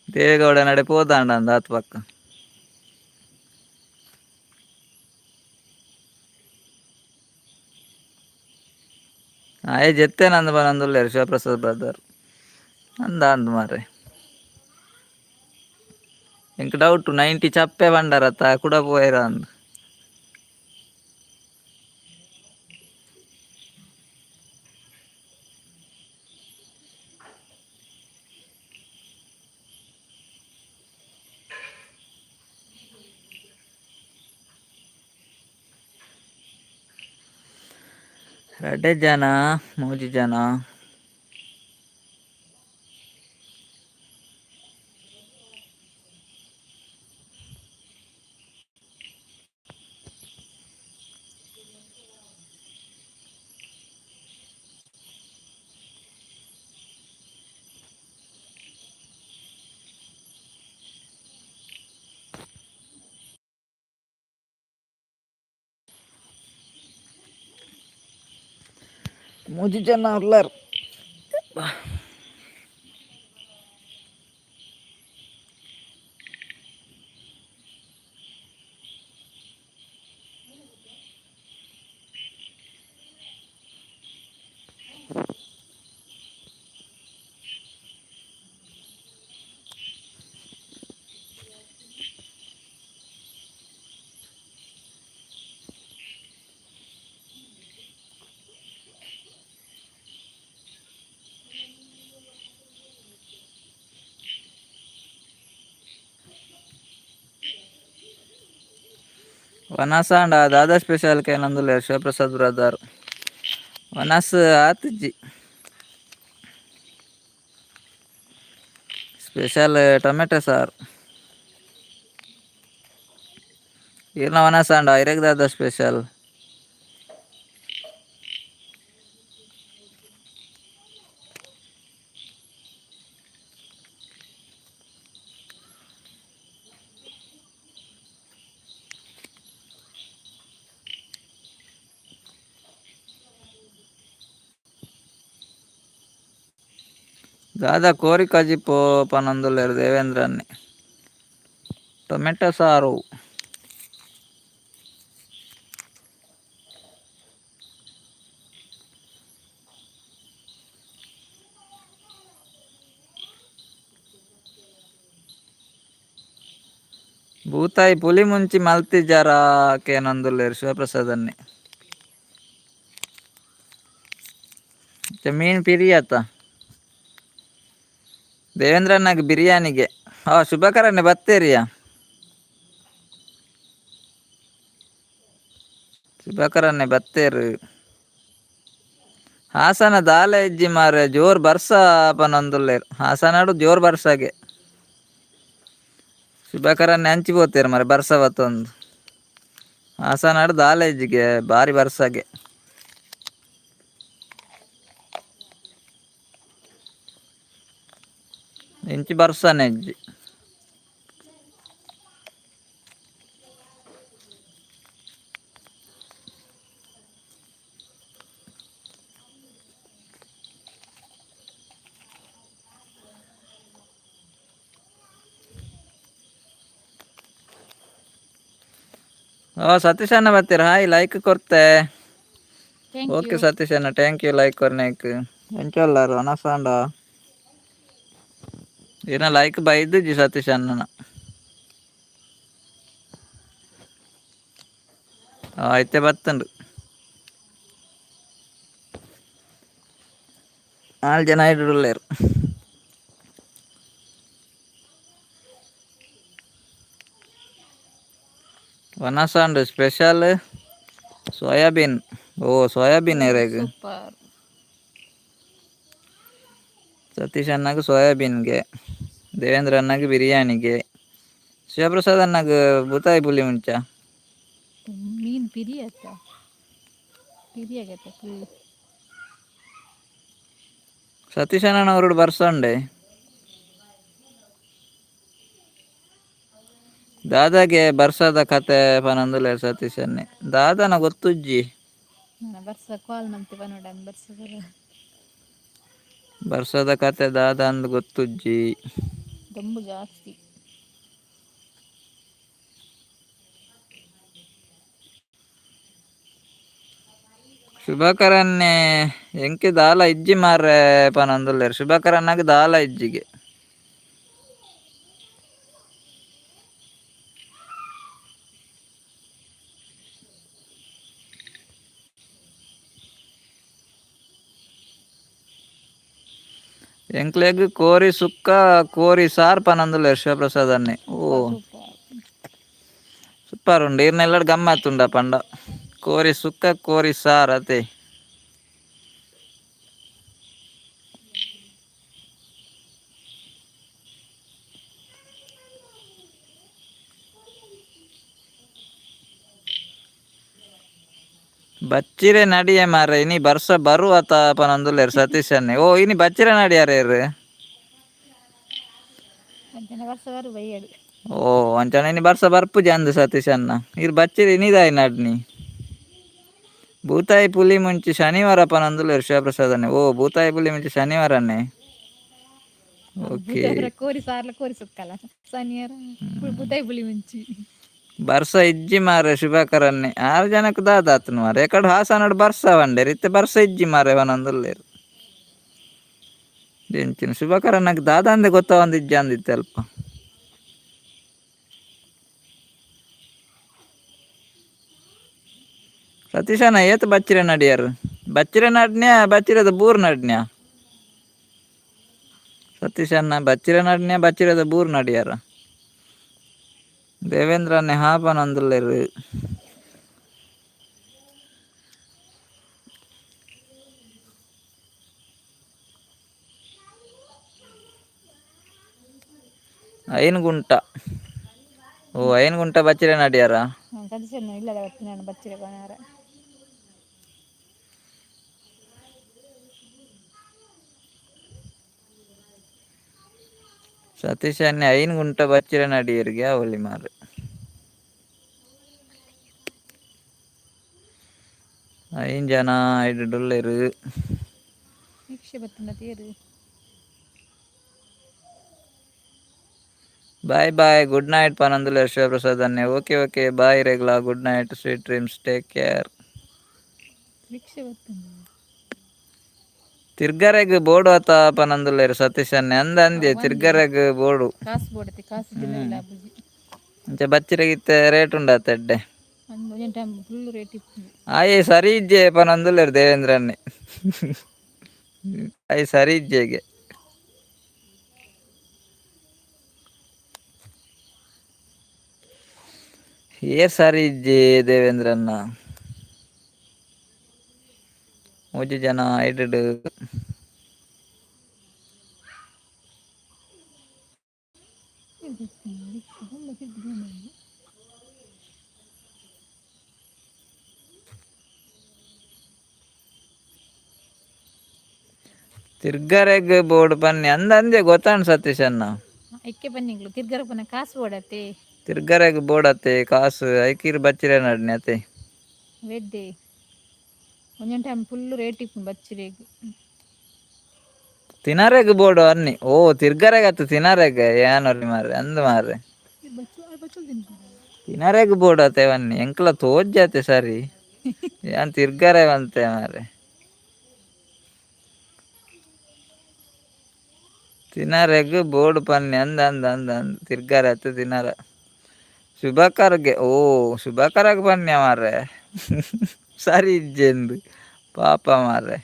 ದೇವೇಗೌಡ ನಡೆ ಪೋದಾಂಡ ಅಂದ್ ಆತ್ ಪಕ್ಕ. ಆಯೆ ಜೆತ್ತೇನಂದ್ ಪನೊಂದುಲ್ಲೆರ್ ಶಿವಪ್ರಸಾದ್ ಬ್ರದರ್. ಅಂದ ಅಂದ್ ಮಾರ್ರೆ. ಎಂಕ್ ಡೌಟ್ 90 ಚಪ್ಪೆ ಪಂಡರತ್ತ ಕುಡ ಪೋಯೆರ ಅಂದ್. ರಡ್ಡೆ ಜನ ಮೂಜಿ ಜನ. ಮೂಜಿ ಜನ ಉಲ್ಲೆರ್. ವನಸಾಂಡ ದಾದಾ ಸ್ಪೆಷಲ್ ಕೇನೊಂದುಲ್ಲೆರ್ ಶಿವಪ್ರಸಾದ್ ಬ್ರದರ್. ವನಸ್ ಆತಿಜಿ. ಸ್ಪೆಷಲ್ ಟೊಮೆಟೊ ಸಾರು. ಈರ್ನ ವನಸಾಂಡ ಇರೆಗ್ ದಾದಾ ಸ್ಪೆಷಲ್? ದಾದಾ ಕೋರಿ ಕಜಿಪು ಪನೊಂದುಲ್ಲೆರ್ ದೇವೇಂದ್ರನ್ನೇ. ಟೊಮೆಟೊ ಸಾರು. ಬೂತಾಯಿ ಪುಲಿ ಮುಂಚಿ ಮಲ್ತಿಜಾರ ಕೇನೊಂದುಲ್ಲೆರ್ ಶಿವಪ್ರಸಾದನ್ನೇ. ಮೀನ್ ಪಿರಿಯತ. ದೇವೇಂದ್ರಣ್ಣಗ್ ಬಿರಿಯಾನಿಗೆ. ಹಾ ಶುಭಕರನ್ನೇ ಬತ್ತೇರಿಯಾ. ಶುಭಕರನ್ನೇ ಬತ್ತೇರು. ಹಾಸನ ದಾಲ ಇಜ್ಜಿ ಮಾರೆ, ಜೋರ್ ಬರ್ಸ ಪನೊಂದುಲ್ಲೆರ್. ಹಾಸನಡು ಜೋರ್ ಬರ್ಸಾಗೆ. ಶುಭಕರನ್ ಅಂಚಿ ಪೋತೇರು ಮಾರೆ ಬರ್ಸ ಬತ್ತೊಂದು. ಹಾಸನಡು ದಾಲ ಇಜ್ಜಿಗೆ ಬಾರಿ ಬರ್ಸಾಗೆ. ಇಂಚಿ ಬರ್ಸನೆ ಇಜ್ಜಿ. ಓ ಸತೀಶ್ ಅಣ್ಣ ಬರ್ತೀರ? ಹಾಯ್, ಲೈಕ್ ಕೊರ್ತೆ. Thank okay you. Satish ಅಣ್ಣ, thank you like ಕೊರ್ನೇಕ್. ಎಂಚೊಲ್ಲಾರು ಅನಸಾಂಡ ಏನ ಲೈಕ್ ಬೈದುಜಿ ಸತೀಶ್ ಅಣ್ಣನ. ಐತೆ ಬತ್ತುಂಡು. ನಾಲ್ ಜನ ಇಡುಲ್ಲೇರು. ವನಸಾಂಡ್ ಸ್ಪೆಷಲ್ ಸೋಯಾಬೀನ್. ಓ ಸೋಯಾಬೀನ್ ಎರೆಗ್? ಸೂಪರ್. ಸತೀಶ್ ಅಣ್ಣಗ್ ಸೋಯಾಬೀನ್ಗೆ, ದೇವೇಂದ್ರ ಅಣ್ಣಗ್ ಬಿರಿಯಾನಿಗೆ, ಶಿವಪ್ರಸಾದ್ ಅಣ್ಣಗ್ ಬೂತಾಯಿ ಪುಲಿ ಮುಂಚ. ಮೀನು ಪಿರಿ ಆತ, ಪಿರಿ ಆಗೈತೆ ಫುಲ್. ಸತೀಶ್ ಅಣ್ಣನವರುಡು ಬರ್ಸಂಡೆ. ದಾದಾಗೆ ಬರ್ಸದ ಕತೆ ಪನೊಂದುಲ್ಲೆರ್ ಸತೀಶ್ ಅಣ್ಣೆ. ದಾದನ ಗೊತ್ತುಜ್ಜಿ. ನಾನು ಬರ್ಸ ಕಾಲ್ ಮಂತೆ ಪನೋಡ ಬರ್ಸ ಬರ. ಬರ್ಸದ ಕತೆ ದಾದ ಅಂದ್ ಗೊತ್ತುಜ್ಜಿ. ದೊಂಬು ಜಾಸ್ತಿ. ಶುಭಕರನ್ನೇ ಎಂಕೆ ದಾಲ ಇಜ್ಜಿ ಮಾರ್ರೆ ಪನೊಂದುಲ್ಲೆರ್. ಶುಭಕರನ್ನಾಗ ದಾಲ ಇಜ್ಜಿಗೆ. ಎಂಕ್ಲೆಗ್ ಕೋರಿ ಸುಕ್ಕ ಕೋರಿ ಸಾರ್ ಪನೊಂದುಲ್ಲೆರ್ ಶಿವಪ್ರಸಾದ್ ಅಣ್ಣೆ. ಓ. Super super. ಸೂಪರ್ ಉಂಡು. ಈರ್ನೆಲ್ಲಡ್ ಗಮ್ಮತ್ತುಂಡ ಪಂಡ. ಕೋರಿ ಸುಕ್ಕ ಕೋರಿ ಸಾರ್ ಅತೆ. ಬಚ್ಚಿರೆ ನಡಿಯೆ ಮಾರ್ರೆ, ಇನಿ ಬರ್ಸ ಬರುವ ಪನೊಂದುಲ್ಲೆರ್ ಸತೀಶ್ ಅಣ್ಣೆ. ಓ ಇನಿ ಬಚ್ಚಿರೆ ನಡಿಯಾರ? ಅಂಚನೆ ಬರ್ಸ ಬರು ಬಯ್ಯಡು. ಓ ಅಂಚನೆ ಇನಿ ಬರ್ಸ ಬರ್ಪುಜಿ ಅಂದ್ ಸತೀಶ್ ಅಣ್ಣ. ಇರ್ ಬಚ್ಚಿರೆ ಇನಿದಾಯಿ ನಡ್ನಿ. ಬೂತಾಯಿ ಪುಲಿ ಮುಂಚಿ ಶನಿವಾರ ಪನೊಂದುಲ್ಲೆರ್ ಶಿವಪ್ರಸಾದ್ ಅಣ್ಣೆ. ಓ ಬೂತಾಯಿ ಪುಲಿ ಮುಂಚಿ ಶನಿವಾರ ಅನ್ನೆ. ಓಕೆ. ಬುಧವಾರ ಕೋರಿ ಸಾರ್ಲ ಕೋರಿ ಸುಕ್ಕಲ, ಶನಿವಾರ ಬುಧಾಯಿ ಪುಳಿ ಮುಂಚಿ. ಬರ್ಸ ಇಜ್ಜಿ ಮಾರೆ ಶುಭಕರನ್ನೇ. ಆರು ಜನಕ್ಕೆ ದಾದಾತನು ಮಾರೆ. ಎಕಡೆ ಹಾಸನಡ್ ಬರ್ಸ ವಂಡೇರ್, ಇತ್ತೆ ಬರ್ಸ ಇಜ್ಜಿ ಮಾರೆ ಪನೊಂದುಲ್ಲೆರ್. ಎಂಚಿನ ಶುಭಕರನ್ನಗ್ ದಾದಂದೆ ಗೊತ್ತಾವಂದು ಇಜ್ಜಿ ಅಂದಿತ್ತೆ ಅಲ್ಪ. ಸತೀಶಣ್ಣ ಏತ್ ಬಚ್ಚಿರೆ ನಡಿಯಾರು? ಬಚ್ಚಿರೆ ನಡ್ನ್ಯಾ ಬಚ್ಚಿರದ ಬೂರ್ ನಡ್ನ್ಯಾ? ಸತೀಶಣ್ಣ ಬಚ್ಚಿರೆ ನಡ್ನ್ಯಾ ಬಚ್ಚಿರದ ಬೂರ್ ನಡಿಯಾರ? ದೇವೇಂದ್ರನ್ನೇ ಹಾ ಪನೊಂದುಲ್ಲೆರ್. ಐನ್ಗುಂಟ. ಓ ಐನ್ಗುಂಟ ಬಚ್ಚಿರೆ ನಡಿಯಾರ? ಸತೀಶ್ ಅಣ್ಣ ಇಲ್ಲದ ಬತ್ತಿನ ನಾನು ಬಚ್ಚಿರೆ ಕೊನಾರ. ಸತೀಶ್ ಅಣ್ಣೆ ಐನ್ಗುಂಟ ಬಚ್ಚಿರೆ ನಡಿಯರಿಗೆ ಅವಲಿ ಮಾರೆ. ಐನ್ ಜನ ಐಡುಲ್ಲೆರ್. ವೀಕ್ಷೆ ಬತ್ತಿನ ತೇರು. ಬಾಯ್ ಬಾಯ್, ಗುಡ್ ನೈಟ್ ಪನೊಂದುಲ್ಲೆರ್ ಶಿವಪ್ರಸಾದ್ ಅಣ್ಣೆ. ಓಕೆ ಓಕೆ, ಬಾಯ್ ರೆಗ್ಲಾ, good night, sweet dreams, take care. ವೀಕ್ಷೆ ಬತ್ತಿನ. ತಿರ್ಗರೆಗ್ ಬೋಡು ಅತ ಪನೊಂದುಲ್ಲೆರ್ ಸತೀಶ್ ಅಣ್ಣೆ. ಅಂದ ಅಂದೆ. ಒಂದೇ. ತಿರ್ಗರೆಗ್ ಬೋಡು. ಕಾಸು ಬೋಡತಿ, ಕಾಸು ಇಜ್ಜಿಂಡ ಬುಜಿ. ಅಂಚ ಬಚ್ಚಿರೆಗಿತ್ತೆ ರೇಟ್ ಉಂಡಾತ ಎಡ್ಡೆ. ಒಂದು ಒಂಜೊಂದು ಟೈಮ್ ಫುಲ್ ರೇಟ್ ಇಪ್ಪುಂಡು. ಆಯೆ ಸರಿ ಇಜ್ಜೆ ಪನೊಂದುಲ್ಲೆರ್ ದೇವೇಂದ್ರ ಅಣ್ಣೆ. ಆಯೆ ಸರಿ ಇಜ್ಜೆಗೆ. ಏರ್ ಸರಿ ಇಜ್ಜೆ ದೇವೇಂದ್ರಣ್ಣ? ಮೂಜಿ ಜನ ಐಟೆಡ್. ತಿರ್ಗರೆಗ್ ಬೋರ್ಡ್ ಪನ್ನಿ ಅಂದ ಅಂದೆ ಗೊತ್ತಾಂಡ್ ಸತೀಶ್ ಅಣ್ಣ. ಐಕೆ ಬನ್ನಿಗ್ಲು ತಿರ್ಗರ ಪನ್ನ ಕಾಸು ಬೋಡತ್ತೆ. ತಿರ್ಗರೆಗ್ ಬೋರ್ಡ್ ಅತ್ತೆ ಕಾಸು ಐಕೀರ್ ಬಚ್ಚಿರೆ ನಡ್ನಿ ಅತ್ತೆ. ವೆಡ್ಡೆ ಒಂಜೊಂದು ಟೈಮ್ ಫುಲ್ ರೇಟ್ ಇಪ್ಪುಂಡು ಬಚ್ಚಿರೆಗ್. ತಿನರೆಗ್ ಬೋರ್ಡ್ ಅನ್ನಿ ಓ ತಿರ್ಗರೆಗ್ ಅತ್ತ ತಿನರೆಗ್ ಏನೊರಿ ಮಾರ್ರೆ ಅಂದ್ ಮಾರ್ರೆ. ತಿನರೆಗ್ ಬೋರ್ಡ್ ಅತ್ತೆ ಬನ್ನಿ ಎಂಕ್ಲ ತೋಜ್ಜತೆ ಸರಿ ಯಾನ್ ತಿರ್ಗರೆ ಬಂತೆ ಮಾರ್ರೆ. ತಿನರೆಗ್ ಬೋರ್ಡ್ ಪನ್ನಿ ಅಂದ ಅಂದ ಅಂದ ಅಂದ್ ತಿರ್ಗರೆ ಅತ್ತ ತಿನರ. ಶುಭಕರ್ಗೆ ಓ ಶುಭಕರಗ್ ಪನ್ಯ ಮಾರ್ರೆ ಸರಿ ಇಜ್ಜೆಂದು ಪಾಪ ಮಾರ್ರೆ.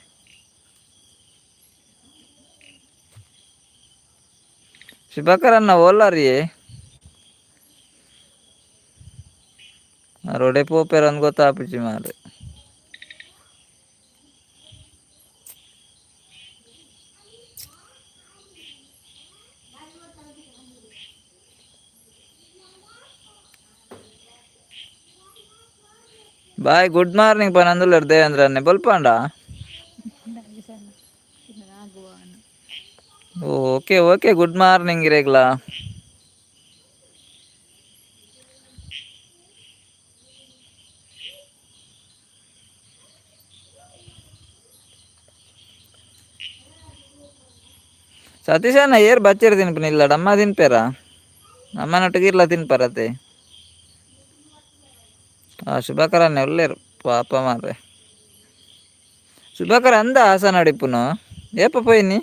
ಶುಭಕರನ್ನ ಓಲಾರಿಯೇ ರೋಡೆ ಪೋಪೆರ್ ಅಂದ್ ಗೊತ್ತಾಪುಜಿ ಮಾರ್ರೆ. ಬಾಯ್ ಗುಡ್ ಮಾರ್ನಿಂಗ್ ಪನಂದುಲ್ಲೆರ್ ದೇವೇಂದ್ರ ಅಣ್ಣೆ ಬೊಲ್ಪಾಂಡ. ಓಕೆ ಓಕೆ ಗುಡ್ ಮಾರ್ನಿಂಗ್ ಇರೆಗ್ಲಾ. ಸತೀಶಣ್ಣ ಏರ್ ಬಚ್ಚಿರ್ ತಿನ್ಪಿನ ಇಲ್ಲಡ್ ಅಮ್ಮ ತಿನ್ಪೇರಾ ಅಮ್ಮನೊಟ್ಟಿಗೆ ಇರ್ಲ ತಿನ್ಪರತೆ. ಆ ಶುಭಕರನ್ನೇ ಉಲ್ಲೇರು ಪಾಪ ಮಾರ್ರೆ. ಶುಭಕರ ಅಂದ ಹಾಸನ ಇಪ್ಪುನು ಏಪ ಪೋಯಿನಿ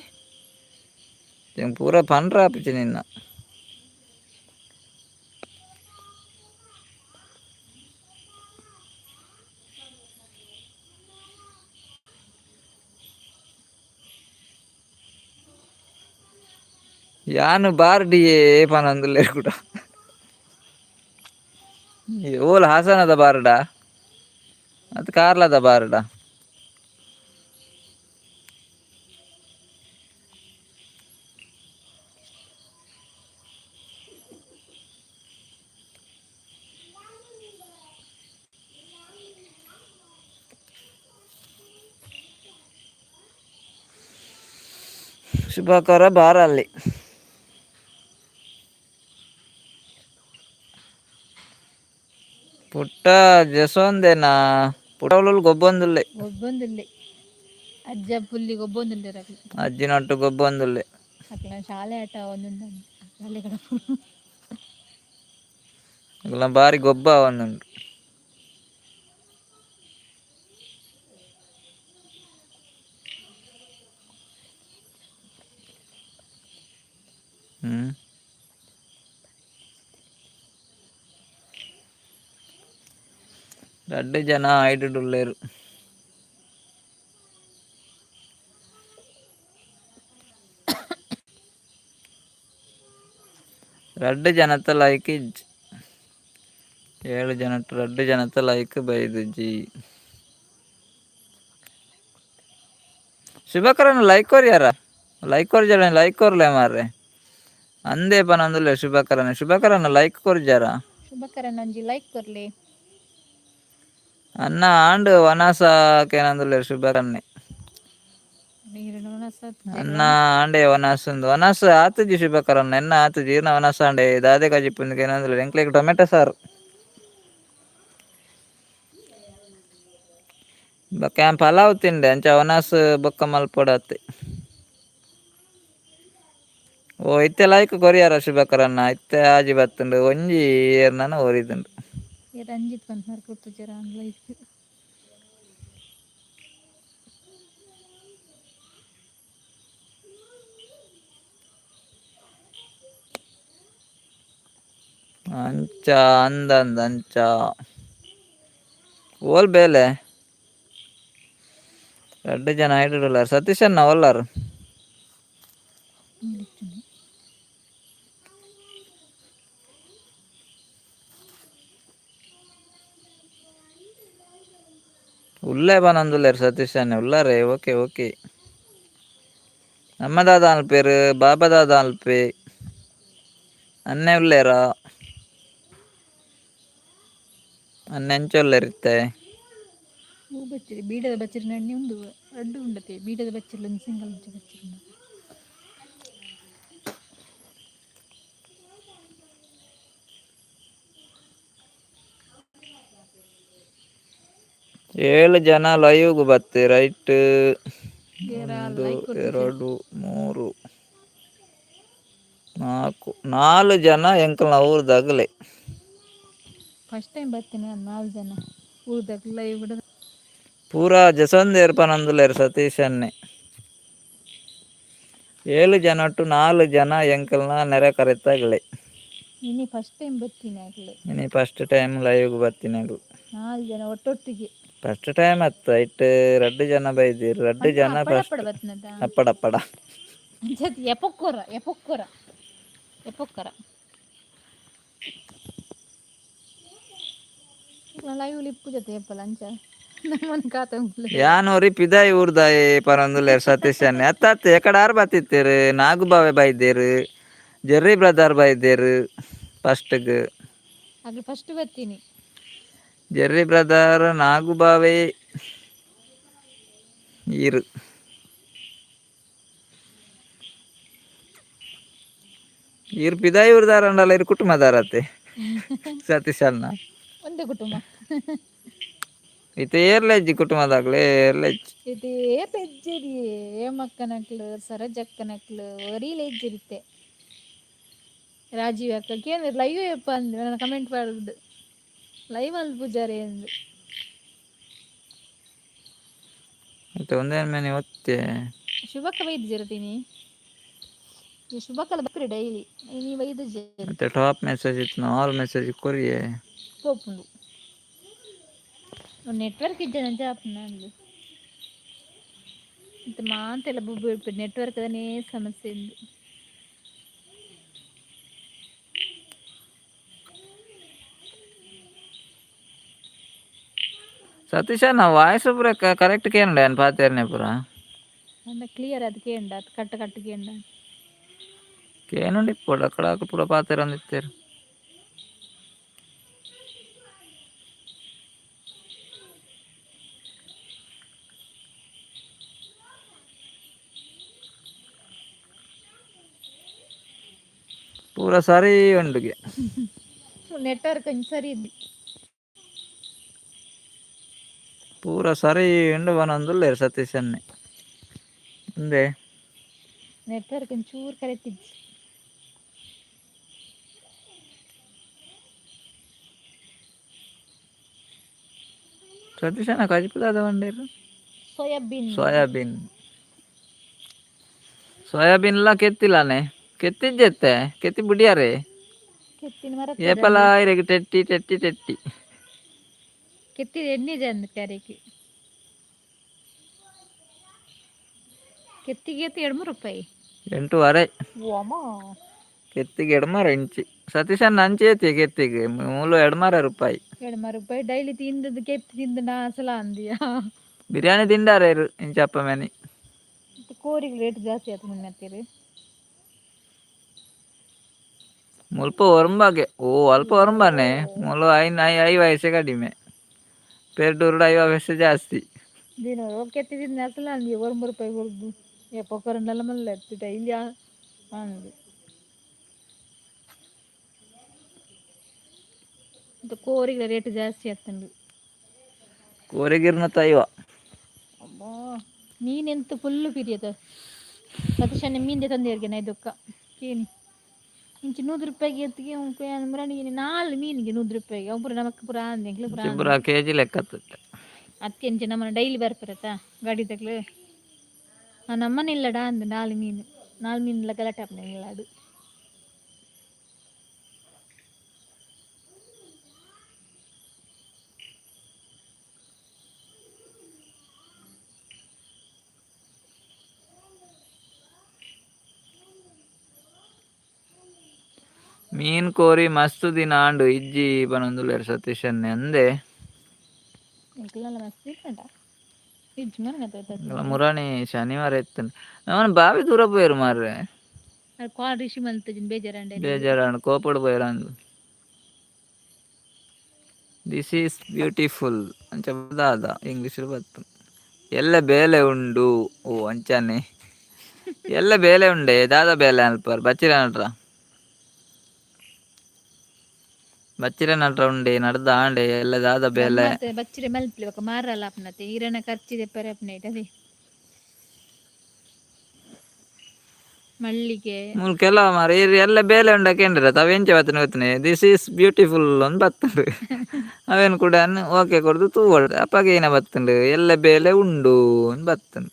ಎಂಕ್ ಪೂರ ಪಂಡ್ರ ಆಪುಜಿ ನಿನ್ನ. ಯಾನ್ ಬಾರ್ಡಿಯೇ ಪನೊಂದುಲ್ಲೆರ್ ಕುಡ. ಓಲ್ ಹಾಸನದ ಬಾರ್ಡ ಅತ್ ಕಾರ್ಲದ ಬಾರ್ಡ. ಶುಭಕರ ಬಾರಲ್ಲಿ. ಪುಟ್ಟ ಜಸೊಂದೇನಾ ಪುಟ್ಟ ಗೊಬ್ಬೊಂದುಲ್ಲೆ. ಗೊಬ್ಬೊಂದುಲ್ಲೆ ಅಜ್ಜ ಪುಲ್ಲಿ ಗೊಬ್ಬೊಂದುಲ್ಲೆರ್ ಅಕ್ಲು. ಅಜ್ಜಿನೊಟ್ಟು ಗೊಬ್ಬೊಂದುಲ್ಲೆ. ಅಕ್ಲೆನ ಶಾಲೆ ಆಟ ಒಂದುಂಡು ಶಾಲೆ ಕಡಪುಡು. ಅಕ್ಲೆನ ಬಾರಿ ಗೊಬ್ಬ ಆವೊಂದುಂಡು. ಹ್ಮ್ ರಡ್ಡ್ ಜನ ಐಟುಡು ಉಲ್ಲೆರ್. ರಡ್ಡ್ ಜನತ ಲೈಕ್ ಇಜ್ಜಿ. ಏಳು ಜನಟ್ ರಡ್ಡ್ ಜನತ ಲೈಕ್ ಬೈದುಜಿ. ಶುಭಕರನ್ ಲೈಕ್ ಕೊರಿಯಾರ ಲೈಕ್ ಕೊರ್ಜಾರ ಲೈಕ್ ಕೊರ್ಲೆ ಮಾರ್ರೆ. ಅಂದೇ ಪನೊಂದುಲ್ಲೆ ಶುಭಕರನ್ ಶುಭಕರನ್ ಲೈಕ್ ಕೊರ್ಜಾರ. ಶುಭಕರನ್ ಒಂಜಿ ಲೈಕ್ ಕೊರ್ಲೆ. ಅನ್ನ ಆಂಡ್ ವನಸ ಕೇನೊಂದುಲ್ಲೆರ್ ಶುಭಕರನ್ನೇ. ಅನ್ನ ಆಂಡೆ ವನಸ್ ಉಂದು ವನಸ್ ಆತುಜಿ ಶುಭಕರನ್ ಎನ್ನ ಆತುಜಿ ಈರ್ನ ವನಸ್ ಆಂಡೆ ದಾದೆ ಕಜಿಪುಂದು ಕೇನೊಂದುಲ್ಲೆರ್ ಎಂಕ್ಲೆಗ್ ಟೊಮೆಟೊ ಸಾರು. ಬೊಕ್ಕ ಯಾನ್ ಪಲಾವ್ ತಿಂಡೆ ಅಂಚ ವನಸ್ ಬೊಕ್ಕ ಮಲ್ಪೊಡಾತೆ. ಓ ಇತ್ತೆ ಲೈಕ್ ಕೊರಿಯರ ಶುಭಕರನ್ನ ಇತ್ತೆ ಆಜಿ ಬತ್ತುಂಡು ಒಂಜಿ ಏರ್ನನ ಒರಿದುಂಡು. ರಂಜಿತ್ ಪನ್ಪುನಾರ್ ಕೊರ್ತುಜೆರಾ ಲೈಕ್. ಅಂಚ ಅಂದಂದ್ ಅಂಚ ಓಲ್ ಬೇಲೆ ರಡ್ಡ್ ಜನ ಐಟುಡುಲ್ಲೆರ್ ಸತೀಶ್ ಅಣ್ಣ ಓಲ್ಲಾರ್. ಉಲ್ಲೆ ಬನೊಂದುಲ್ಲೆರ್ ಸತೀಶ್ ಅಣ್ಣೆ ಉಲ್ಲಾರೆ. Okay okay. ನಮ್ಮ ದಾದ ಅನ್ಪೇರು, ಬಾಬಾ ದಾದ ಅನ್ಪೆ, ಅಣ್ಣೆ ಉಲ್ಲೇರಾ? ಅಣ್ಣೆ ಎಂಚ ಉಲ್ಲೆರ್ ಇತ್ತೆ? ಹೂ ಬಚ್ಚಿರಿ ಬೀಡದ ಬಚ್ಚಿರಿ ನಣ್ಣಿ ಉಂದು ರಡ್ಡು ಉಂಡತೆ. ಬೀಡದ ಬಚ್ಚಿರ್ಲ ಒಂದು ಸಿಂಗಲ್ ಮುಂಚೆ ಬಚ್ಚಿರಿ ಉಂಡು. 7 ಜನ ಲೈವ್ಗ್ ಬತ್ತೆ ರೈಟ್. ಏರಾ ಒಂದು ಲೈಕ್ ಕೊರ್ತಿಜೆರ್. 2, 3, 4, 4 ಜನ ಎಂಕಲ್ನ ಊರ್ದಾಗಲೆ. ಫಸ್ಟ್ ಟೈಮ್ ಬರ್ತೀನಿ 4 ಜನ ಊರ್ದಾಗ ಲೈವ್ ಕೂಡ. ಪೂರಾ ಜಸೊಂದೇರ್ ಪನೊಂದುಲ್ಲೆರ್ ಸತೀಶ್ ಅಣ್ಣೆ. 7 ಜನಟ್ಟು 4 ಜನ ಎಂಕಲ್ನ ನೆರೆ ಕರೆತ್ತಾಗಲೆ. ಇನಿ ಫಸ್ಟ್ ಟೈಮ್ ಬರ್ತೀನಿ ಆಗಲೇ. ಇನಿ ಫಸ್ಟ್ ಟೈಮ್ ಲೈವ್ಗ್ ಬತ್ತಿನಗು. 4 ಜನ ಒಟ್ಟೊಟ್ಟಿಗೆ. ಫಸ್ಟ್ ಟೈಮ್ ಅತ್ತ ಇಟ್ಟು 2 ಜನ ಬೈದಿರ್, 2 ಜನ. ಅಪ್ಪಡ ಫಸ್ಟ್ ಅಪ್ಪಡ ಬತ್ತಿನದ. ಅಪ್ಪಡಪ್ಪಡ. ಎಪೊಕ್ಕೊರ ಎಪೊಕ್ಕೊರ ಎಪೊಕ್ಕರ ಲೈವ್ ಲಿಪ್ಪು ಜೊತೆ ಎಪ್ಪಲ ಅಂಚ ನಮ್ಮನ ಖಾತೆ. ಯಾನೋರಿ ಪಿದಾಯಿ ಊರ್ದಾಯಿ ಪನೊಂದುಲ್ಲೆರ್ ಸತೀಶ್ ಅಣ್ಣೆ. ಅತ್ತ ಅತ್ತ, ಎಕಡ ಆರ್ ಬತ್ತಿತ್ತೇರು? ನಾಗುಬಾವೆ ಬೈದೇರು, ಜೆರ್ರಿ ಬ್ರದರ್ ಬೈದೇರು ಫಸ್ಟ್ಗ್. ಅದು ಫಸ್ಟ್ ಬರ್ತೀನಿ. ಜೆರ್ರಿ ಬ್ರದರ್, ನಾಗುಬಾವೆ, ಈರು ಈರು ಪಿದಾಯಿ ಊರ್ದಾರಂಡಲ. ಇರು ಕುಟುಂಬದಾರತೆ ಸತೀಶ್ ಅಣ್ಣ? ಒಂದೇ ಕುಟುಂಬ. ಇತ್ತೆ ಏರ್ಲೆಜ್ಜಿ ಕುಟುಂಬದಾಗ್ಲೇ ಏರ್ಲೆಜ್ಜಿ. ಇದೇ ಪೆಜ್ಜರಿ ಏಮಕ್ಕನಕ್ಲು ಸರಜಕ್ಕನಕ್ಲು ಒರಿಲೆಜ್ಜಿರುತ್ತೆ. ರಾಜೀವ್ ಅಕ್ಕ ಕೇಂದ್ರ ಲೈವ್ ಎಪ್ಪ ಅಂದ್ ನನ್ನ ಕಮೆಂಟ್ ಮಾಡುದು ಲೈವ್ ಅಲ್ಲಿ ಪೂಜಾರಿ ಎಂದು. ಮತ್ತೆ ಒಂದೇ ಮನೆ ಒತ್ತೆ. ಶುಭಕ್ಕ ವೈದ್ಯರತೀನಿ, ಶುಭಕ್ಕಲ ಬಕ್ರಿ ಡೈಲಿ ನೀ ವೈದ್ಯ. ಮತ್ತೆ ಟಾಪ್ ಮೆಸೇಜ್ ಇತ್ತು, ಆಲ್ ಮೆಸೇಜ್ ಕೊರಿಯೆ. ಪೋಪುಂಡು ನೆಟ್ವರ್ಕ್ ಇಜ್ಜ ಆಪುಂಡು ಅಂದು. ಮತ್ತೆ ಮಾಂತೆಲ್ಲ ಬುಬ್ಬು ನೆಟ್ವರ್ಕ್ ಅದನ್ನೇ ಸಮಸ್ಯೆ ಇಂದು. ಸತೀಶ, ನಾ ವಾಯ್ಸ್ ಪೂರ ಕರೆಕ್ಟ್ ಕೇಂಡ ಏನು ಪಾತೇರ್ನೆ ಪೂರ? ಅಂದ ಕ್ಲಿಯರ್ ಅದು ಕೇಂಡ, ಅದು ಕಟ್ಟ ಕಟ್ಟ ಕೇಂಡ. ಕೇನುಂಡಿ ಇಪ್ಪೊಡು ಅಕಡ ಪೂರ ಪಾತೆರೊಂದಿತ್ತೇರು. ಪೂರ ಸರಿ ಉಂಡುಗೆ. ನೆಟ್ವರ್ಕ್ ಸರಿ ಇದ್ದು. ಪೂರ ಸರಿ ಉಂಡು ಬನೊಂದುಲ್ಲೆರ್ ಸತೀಶ್ ಅಣ್ಣೆ ಉಂದೆ. ನೆಟ್ವರ್ಕ್ ಒಂಚೂರು ಕರೆಕ್ಟ್ ಇಜ್ಜಿ. ಸತೀಶ್ ಅಣ್ಣ, ಕಜಿಪುದಾದ ಪಂಡೇರು? ಸೋಯಾಬೀನ್. ಸೋಯಾಬೀನ್. ಸೋಯಾಬೀನ್ಲ ಕೆತ್ತಿಲ್ಲಾನೆ, ಕೆತ್ತಿಜ್ಜೆತ್ತೆ, ಕೆತ್ತಿ ಬುಡಿಯಾರೆ. ಕೆತ್ತಿನ ಮರ. ಏಪಲ ಇರೆಗ್ ಟೆಟ್ಟಿ ಟೆಟ್ಟಿ ಟೆಟ್ಟಿ. ಕೆತ್ತಿ ಎಣ್ಣೆ ಜಂದ ಕ್ಯಾರೆಕ್ ಕೆತ್ತಿಗೆ 2.5 ರೂಪಾಯಿ. 8.5. ಓಮ. ಕೆತ್ತಿಗೆ ಎಡ್ಮರ ಇಂಚಿ ಸತೀಶ್ ಅಣ್ಣ, ಅಂಚೆ ಐತಿ ಕೆತ್ತಿಗೆ ಮೂಲು 2.5 ರೂಪಾಯಿ. 2.5 ರೂಪಾಯಿ ಡೈಲಿ ತಿಂದದ್ದು ಕೆತ್ತಿ ತಿಂದ ನಾಸಲ ಅಂದಿಯಾ? ಬಿರಿಯಾನಿ ತಿಂಡಾರೆ ಇಂಚಪ್ಪ ಮೇನಿ. ಮತ್ತೆ ಕೋರಿಗೆ ರೇಟ್ ಜಾಸ್ತಿ ಆಯ್ತು ಮೊನ್ನೆ ಹತ್ತೀರಿ. ಮುಲ್ಪ ಒರಂಬಾಗೆ ಓ ಅಲ್ಪ ಒರಂಬಾನೆ ಮುಲು ಐನ್ I ಐವ ವಯಸ್ಸೆ ಕಡಿಮೆ, ಪೆರ್ಡೂರುಡು 50 ವಯಸ್ಸು ಜಾಸ್ತಿ. ದಿನ ಕೆತ್ತಿ ತಿಂದ ಅಸಲ ಅಂದಿ 9 ರೂಪಾಯಿ ಕೊಡ್ದು ಎಪ್ಪೊಕ್ಕರಂಡಲ್ಲ ಮಲ್ಲ ಡೈಲಿ ಅಂದು. ಮತ್ತೆ ಕೋರಿಗೆ ರೇಟ್ ಜಾಸ್ತಿ ಆಗ್ತಂಡು. ಕೋರಿಗಿರ್ನ ತೈವ. ಅಬ್ಬಾ, ಮೀನೆಂತ ಫುಲ್ಲು ಪಿರಿಯದ ಸತೀಶಣ್ಣ, ಮೀನ್ದೆ ತಂದೇರ್ಗೆ ನೈದೊಕ್ಕ ಕೇನಿ ಇಂಚಿ 100 ರೂಪಾಯಿಗೆ ಎತ್ತಿಗೆ ಮುರಾಣಿಗೆ ನಾಲ್ ಮೀನಿಗೆ 100 ರೂಪಾಯಿಗೆ ಅವು ಪೂರ ನಮಕ್ ಪೂರ ಅಂದೆ ಎಂಕ್ಲೆ ಪೂರ. ಪೂರ ಕೆಜಿ ಲೆಕ್ಕ. ಅತ್ತೆ ಅಂಚೆ ನಮ್ಮನ್ನ ಡೈಲಿ ಬರ್ಪರತ್ತ ಗಾಡಿ ತಕ್ಲು ನಮ್ಮನೆ ಇಲ್ಲಡಾ ಅಂದ ನಾಲ್ ಮೀನು ನಾಲ್ ಮೀನುಲ ಗಲಾಟೆ ಆಪುಂಡು ಅದು. ಮೀನ್ ಕೋರಿ ಮಸ್ತ್ ದಿನ ಆಂಡು ಇಜ್ಜಿ ಪನೊಂದುಲ್ಲೆರ್ ಸತೀಶ್ ಅಣ್ಣೆ ಅಂದೆ. ಎಂಕ್ಲೆಲ್ಲ ಮಸ್ತ್ ಉಂಟಾ. ಇಜ್ಜಿ ಮರಣ. ಮುರಾಣಿ ಶನಿವಾರ ಇತ್ತು ಅವನು ಬಾವಿ ದೂರ ಪೋಯರು ಮಾರ್ರೆ. ಕಾಲ್ ರಿಷಿ ಮಲ್ತಜಿನ ಬೇಜಾರಂಡೆ. ಬೇಜಾರಾಣ ಕೋಪಡ್ ಪೋಯರಂದು. This is beautiful ಅಂಚ ದಾದ ಇಂಗ್ಲೀಷ್ ಬತ್ತು. ಎಲ್ಲ ಬೇಲೆ ಉಂಡು. ಓ ಅಂಚಾನೆ ಎಲ್ಲ ಬೇಲೆ ಉಂಡೆ. ದಾದ ಬೇಲೆ ಅಲ್ಪರ್ ಬಚ್ಚಿರ ನಟ್ರ, ಬಚ್ಚಿರ ನಟ್ರ ಉಂಡೆ ನಡ್ದ ಆಂಡೆ ಎಲ್ಲ ದಾದ ಬೇಲೆ. ಮತ್ತೆ ಬಚ್ಚಿರೆ ಮಲ್ಪ್ಲಿ ಬೊಕ ಮಾರಲ್ಲ ಅಪ್ನತೆ ಈರನ ಖರ್ಚಿದೆ ಪರೆ ಅಪ್ನೇಟ್ ಅದೇ ಮಳ್ಳಿಗೆ. ಮೂಲು ಕೆಲವು ಮಾರ ಎಲ್ಲ ಬೇಲೆ ಉಂಡಕೇಂಡ್ರ ತಾವ್ ಎಂಚ ಬತ್ತನೆ ಗೊತ್ತನೆ. This is beautiful ಅಂದ್ ಬತ್ತುಂಡು. ಅವೇನು ಕೂಡ ಓಕೆ ಕೊಡ್ದು ತೂವೊಡು. ಅಪ್ಪಗೆ ಏನ ಬತ್ತುಂಡು ಎಲ್ಲ ಬೇಲೆ ಉಂಡು ಅಂದ್ ಬತ್ತುಂಡು.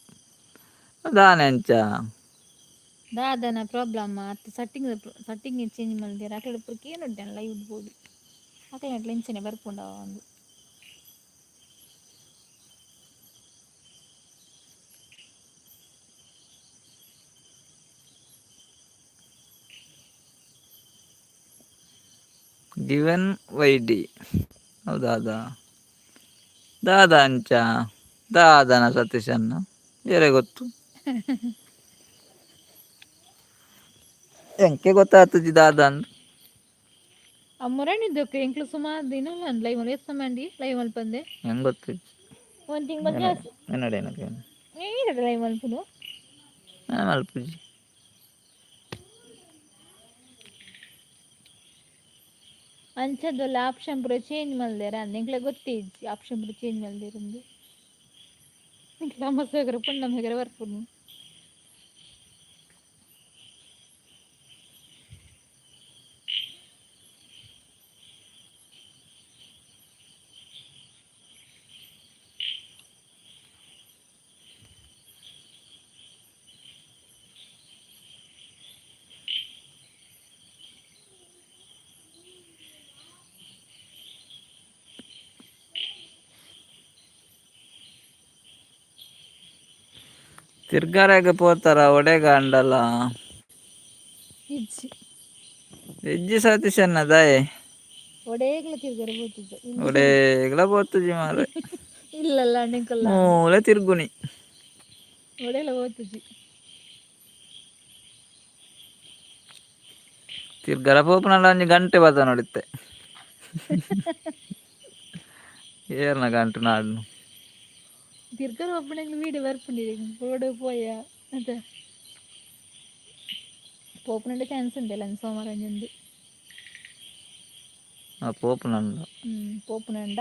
ದಾನೆ ಅಂಚ. ದಾದನ ಪ್ರಾಬ್ಲಮ್ ಅತ್ತ setting setting change ಮಲ್ದಿರ ಅಕಡೆ ಪೂರ ಲೈವ್ ಇಡ್ಬೋದು. ಅಕಲೆ ಇಂಚನೆ ಬರ್ಪುಂಡ ಒಂದು. Given Y D ಹೌದಾ? ದಾದ ಅಂಚ ದಾದನ ಸತೀಶನ್ನ ಬೇರೆ ಗೊತ್ತು ಎಂಕೆ ಗೊತ್ತಾಗ್ತದೆ ದಾದ ಅಂದ್. ಆ ಮುರಣಿದ್ದಕ್ಕೆ ಎಂಕ್ಲು ಸುಮಾರು ದಿನ ಲೈವ್ ಏತ್ ಸಮಯ ಲೈವ್ ಮಲ್ಪಂದೆ. ಹೆಂಗ್ ಗೊತ್ತು? ಒಂದು ತಿಂಗಳು ಜಾಸ್ತಿ. ಎನ್ನಡೆ ಏನಕ್ಕೆ? ಏನಿದೆ ಲೈವ್ ಮಲ್ಪುನು? ನಾನು ಮಲ್ಪುಜಿ. ಅಂಚದೊಲ್ಲ ಆಪ್ಷನ್ ಪೂರ ಚೇಂಜ್ ಮಲ್ದೇರ ಅಂದ್ ಎಂಕ್ಲೆ ಗೊತ್ತೇ ಇಜ್ಜಿ ಆಪ್ಷನ್ ಪೂರ ಚೇಂಜ್ ಮಲ್ದೇರಂದು. ಎಂಕ್ಲೆ ಅಮ್ಮ ಸಾಗರ ಪುಣ್ಣಮ ಸಾಗರ ಬರ್ಪುನು. ತಿರ್ಗಾರಾಗ ಪೋತಾರ ಒಡೆಗ ಅಂಡಲ. ಇಜ್ಜಿ. ಇಜ್ಜಿ ಸತೀಶನ್ನ ದಾಯೆ. ಒಡೇಗ್ಲ ತಿರ್ಗರ ಪೋತುಜ. ಒಡೆಗ್ಲ ಪೋತುಜಿ ಮಾರ್ರೆ. ಇಲ್ಲಲ್ಲ ಎಂಕಲ್ಲ. ಮೂಲೆ ತಿರ್ಗುನಿ. ಒಡೆಲ ಪೋತುಜಿ. ತಿರ್ಗರ ಪೋಪುನಲ್ಲ ಒಂಜಿ ಗಂಟೆ ಬತ್ತ ನೋಡಿತ್ತೆ ಏರ್ನ ಗಂಟು ನಾಡ್ನು. ತಿರ್ಗರ ಒಬ್ಬನೆಂಗ್ಲ ವೀಡಿಯೋ ಬರ್ಪುಂಡಿ ಬೋಡು ಪೋಯ ಅಂತ ಪೋಪುನಂಡೆ ಚಾನ್ಸ್ ಉಂಟಲ್ಲ ಸೋಮವಾರ ಒಂಜೊಂದು. ಆ ಪೋಪುನಂಡ. ಪೋಪುನಂಡ.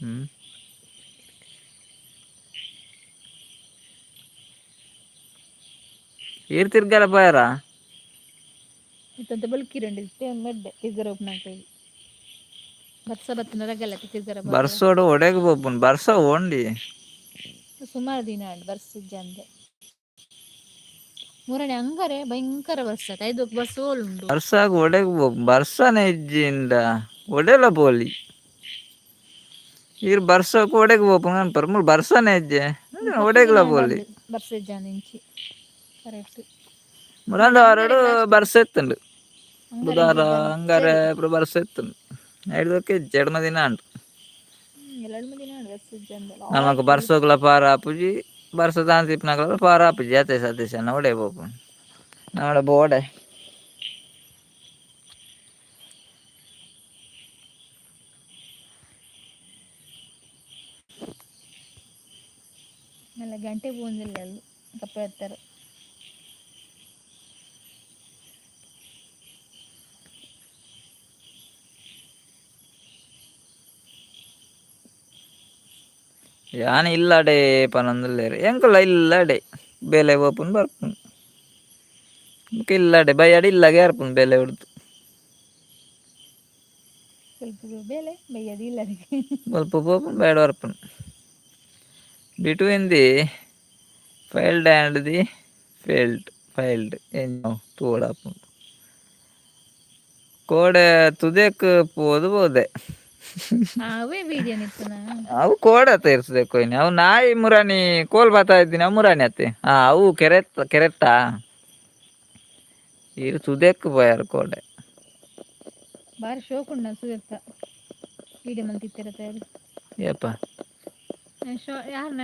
ಹ್ಮ್ ಈರ್ ತಿರ್ಗರ ಪೋಯರಾ? ಇತ್ತಂತ ಬಲ್ಕಿರಂಡಿ ಮೆಡ್ಡೆ ತಿರ್ಗರ ಒಪ್ಪುನಾಕೈ ಬರ್ಸ ಬತ್ತಿನ ರಗಲತಿ ತಿರ್ಗರ. ಬರ್ಸೋಡು ಒಡೆಗ್ ಪೋಪುನು ಬರ್ಸ ಓಂಡಿ. ಸುಮಾರು ದಿನ ಆಂಡ್ ಬರ್ಸ ಇಜ್ಜಂದೆ. ಮೂರನೇ ಅಂಗಾರೆ ಭಯಂಕರ ಬರ್ಸ ಐದು ಬರ್ಸ ಓಲುಂಡು. ಬರ್ಸಾಗ ಒಡೆಗ್ ಪೋಪುನು ಬರ್ಸನೆ ಇಜ್ಜಿಂಡ ಒಡೆಲ ಪೋಲಿ. ಈರ್ ಬರ್ಸೋಕು ಒಡೆಗ್ ಪೋಪುನು ಅನ್ಪರ್ ಮೂಲು ಬರ್ಸನೆ ಇಜ್ಜೆ ಒಡೆಗ್ಲ ಪೋಲಿ. ಬರ್ಸ ಇಜ್ಜಂದೆ ಇಂಚಿ ಕರೆಕ್ಟ್. ಮುರಾಂಡ ವಾರಡು ಬರ್ಸ ಇತ್ತುಂಡು. ಬುಧಾರ ಅಂಗಾರೆ ಪೂರ ಬರ್ಸ ಇತ್ತುಂಡು. ಐಡ್ದೊಕ್ಕೆ ಇಜ್ಜಿ ಎಡ್ಮ ದಿನ ಆಂಡ್. ಎರಡು ದಿನ ಆಂಡ್ ಬರ್ಸ ಇಜ್ಜಂದೆ. ನಮಕ್ ಬರ್ಸೋಗ್ಲ ಪಾರ ಆಪುಜಿ ಬರ್ಸ ದಾಂತಿಪ್ಪುನಗಲ ಪಾರ ಆಪುಜಿ ಅತೆ ಸತೀಶನ್ನ ಒಡೆ ಪೋಪುನು ನಮ್ಮಡ ಬೋಡೆ. നല്ല ಗಂಟೆ ಪೋಂದಿಲ್ಲ ಅಲ್ಲಿ ಕಪ್ಪೆ ಎತ್ತಾರೆ. ಯಾನ್ ಇಲ್ಲಡೆ ಪನೊಂದುಲ್ಲೆರ್ ಎಂಕುಲ ಇಲ್ಲಡೆ ಬೇಲೆ ಪೋಪುನು ಬರ್ಪುನು ಬೊಕ ಇಲ್ಲಡೆ ಬಯ್ಯಡ್ ಇಲ್ಲಗೆ ಬರ್ಪುನು ಬೇಲೆ ಬುಡ್ದು. ಸ್ವಲ್ಪ ಬೇಲೆ ಬಯ್ಯದು ಇಲ್ಲ. ಬೊಲ್ಪ ಪೋಪುನು ಬಯ್ಯಡ್ ಬರ್ಪುನು. Between the filed and the failed filed ಎಂಚ ತೂವೊಡಾಪುಂಡು. ಕೋಡೆ ತುದೆಕ್ ಪೋದು ಪೋದೆ. ಅವೇ ವೀಡಿಯೋ ನಿತ್ತನ. ಅವು ಕೋಡೆ ಇರ್ತದೆ ಕೊಯ್ನಿ ಅವು ನಾಯಿ ಮುರಾನಿ ಕೋಲ್ ಬಾತಾ ಇದ್ದೀನಿ ಅವು ಮುರಾನಿ ಅತ್ತೆ. ಹಾ ಅವು ಕೆರೆತ್ತ ಕೆರೆತ್ತ ಈರ್ ತುದೆಕ್ ಪೋಯಾರ್ ಕೋಡೆ. ಬಾರಿ ಶೋಕುಂಡ ಸುದೆತ್ತ ವೀಡಿಯೋ ಮಲ್ತಿತ್ತಿರತ್ತೆ. ಏಪ? ಶೋ ಯಾರನ್ನ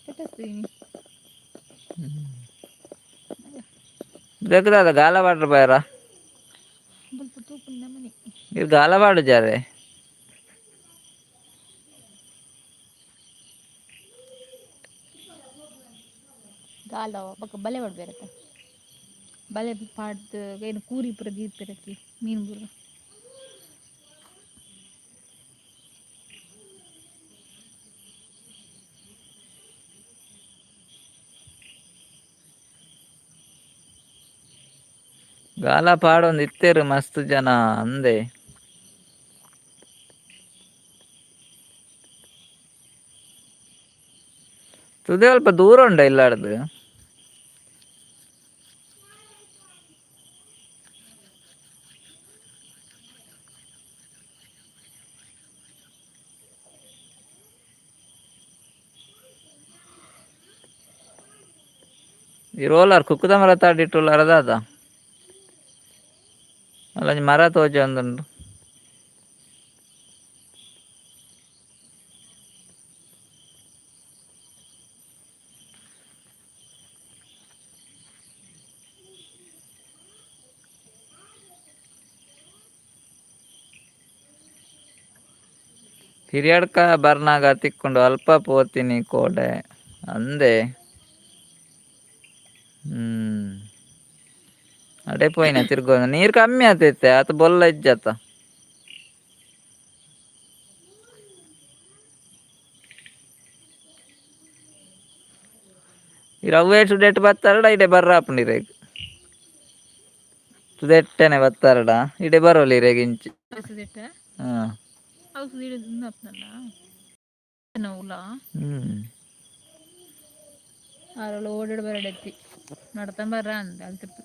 ಕಟ್ಟಿಸ್ತೀನಿ. ದಾದ ಗಾಲ ಪಾಡ್ರ ಬಾರ. ಸ್ವಲ್ಪ ತೂಪುಂಡ ಮನೆ. ಇದು ಗಾಲ ಪಾಡುಜಾರೆ. ಗಾಲ ಬೊಕ ಬಲೆ ಪಾಡ್ಬೆರತ್ತ, ಬಲೆ ಪಾಡ್ದ್ ಏನು ಕೂರಿ ಪೂರ ದೀಪೆರತ್ತೆ ಮೀನು ಪೂರ. ಗಾಲ ಪಾಡೊಂದು ಇತ್ತೆರ್ ಮಸ್ತ್ ಜನ ಅಂದೆ. ತುದೆ ಅಲ್ಪ ದೂರ ಉಂಡ ಇಲ್ಲಾಡ್ದು. ಈ ರೋಲರ್ ಕುಕ್ಕುದ ಮರ ತಾಡಿಟ್ಟುಲ್ಲಾರ ದಾದ ಅಲ್ಲೊಂಜಿ ಮರ ತೋಜೊಂದುಂಡು. ಹಿರಿಯಡ್ಕ ಬರ್ನಾಗ ತಿಕ್ಕುಂಡು ಅಲ್ಪ ಪೋತಿನಿ ಕೋಡೆ ಅಂದೆ. ಅಡೆ ಪೋಯಿನ ತಿರ್ಗೊಂದು ನೀರು ಕಮ್ಮಿ ಆತೈತೆ ಆತ ಬೊಲ್ಲ ಇಜ್ಜತ. ಈ ರವ್ವೆ ಸುಡೆಟ್ ಬತ್ತಾರಡ ಇಡೆ ಬರ್ರಾಪುಂಡು ಇರೆಗ್ ಸುದೆಟ್ಟನೆ ಬತ್ತಾರಡ ಇಡೆ ಬರೋಲಿ ಇರೆಗ್ ಇಂಚಿ. ಸುದೆಟ್ಟ? ಹಾಂ. ಅವು ಸುದೆಟ್ ಉಲ್ಲ. ಹ್ಞೂ. ಆರಲ್ಲ ಓಡಾಡಿ ಬರಡೆತ್ತಿ ನಡ್ತಾ ಬರ್ರ ಅಂದ ಅಲ್ತಿರ್ತು.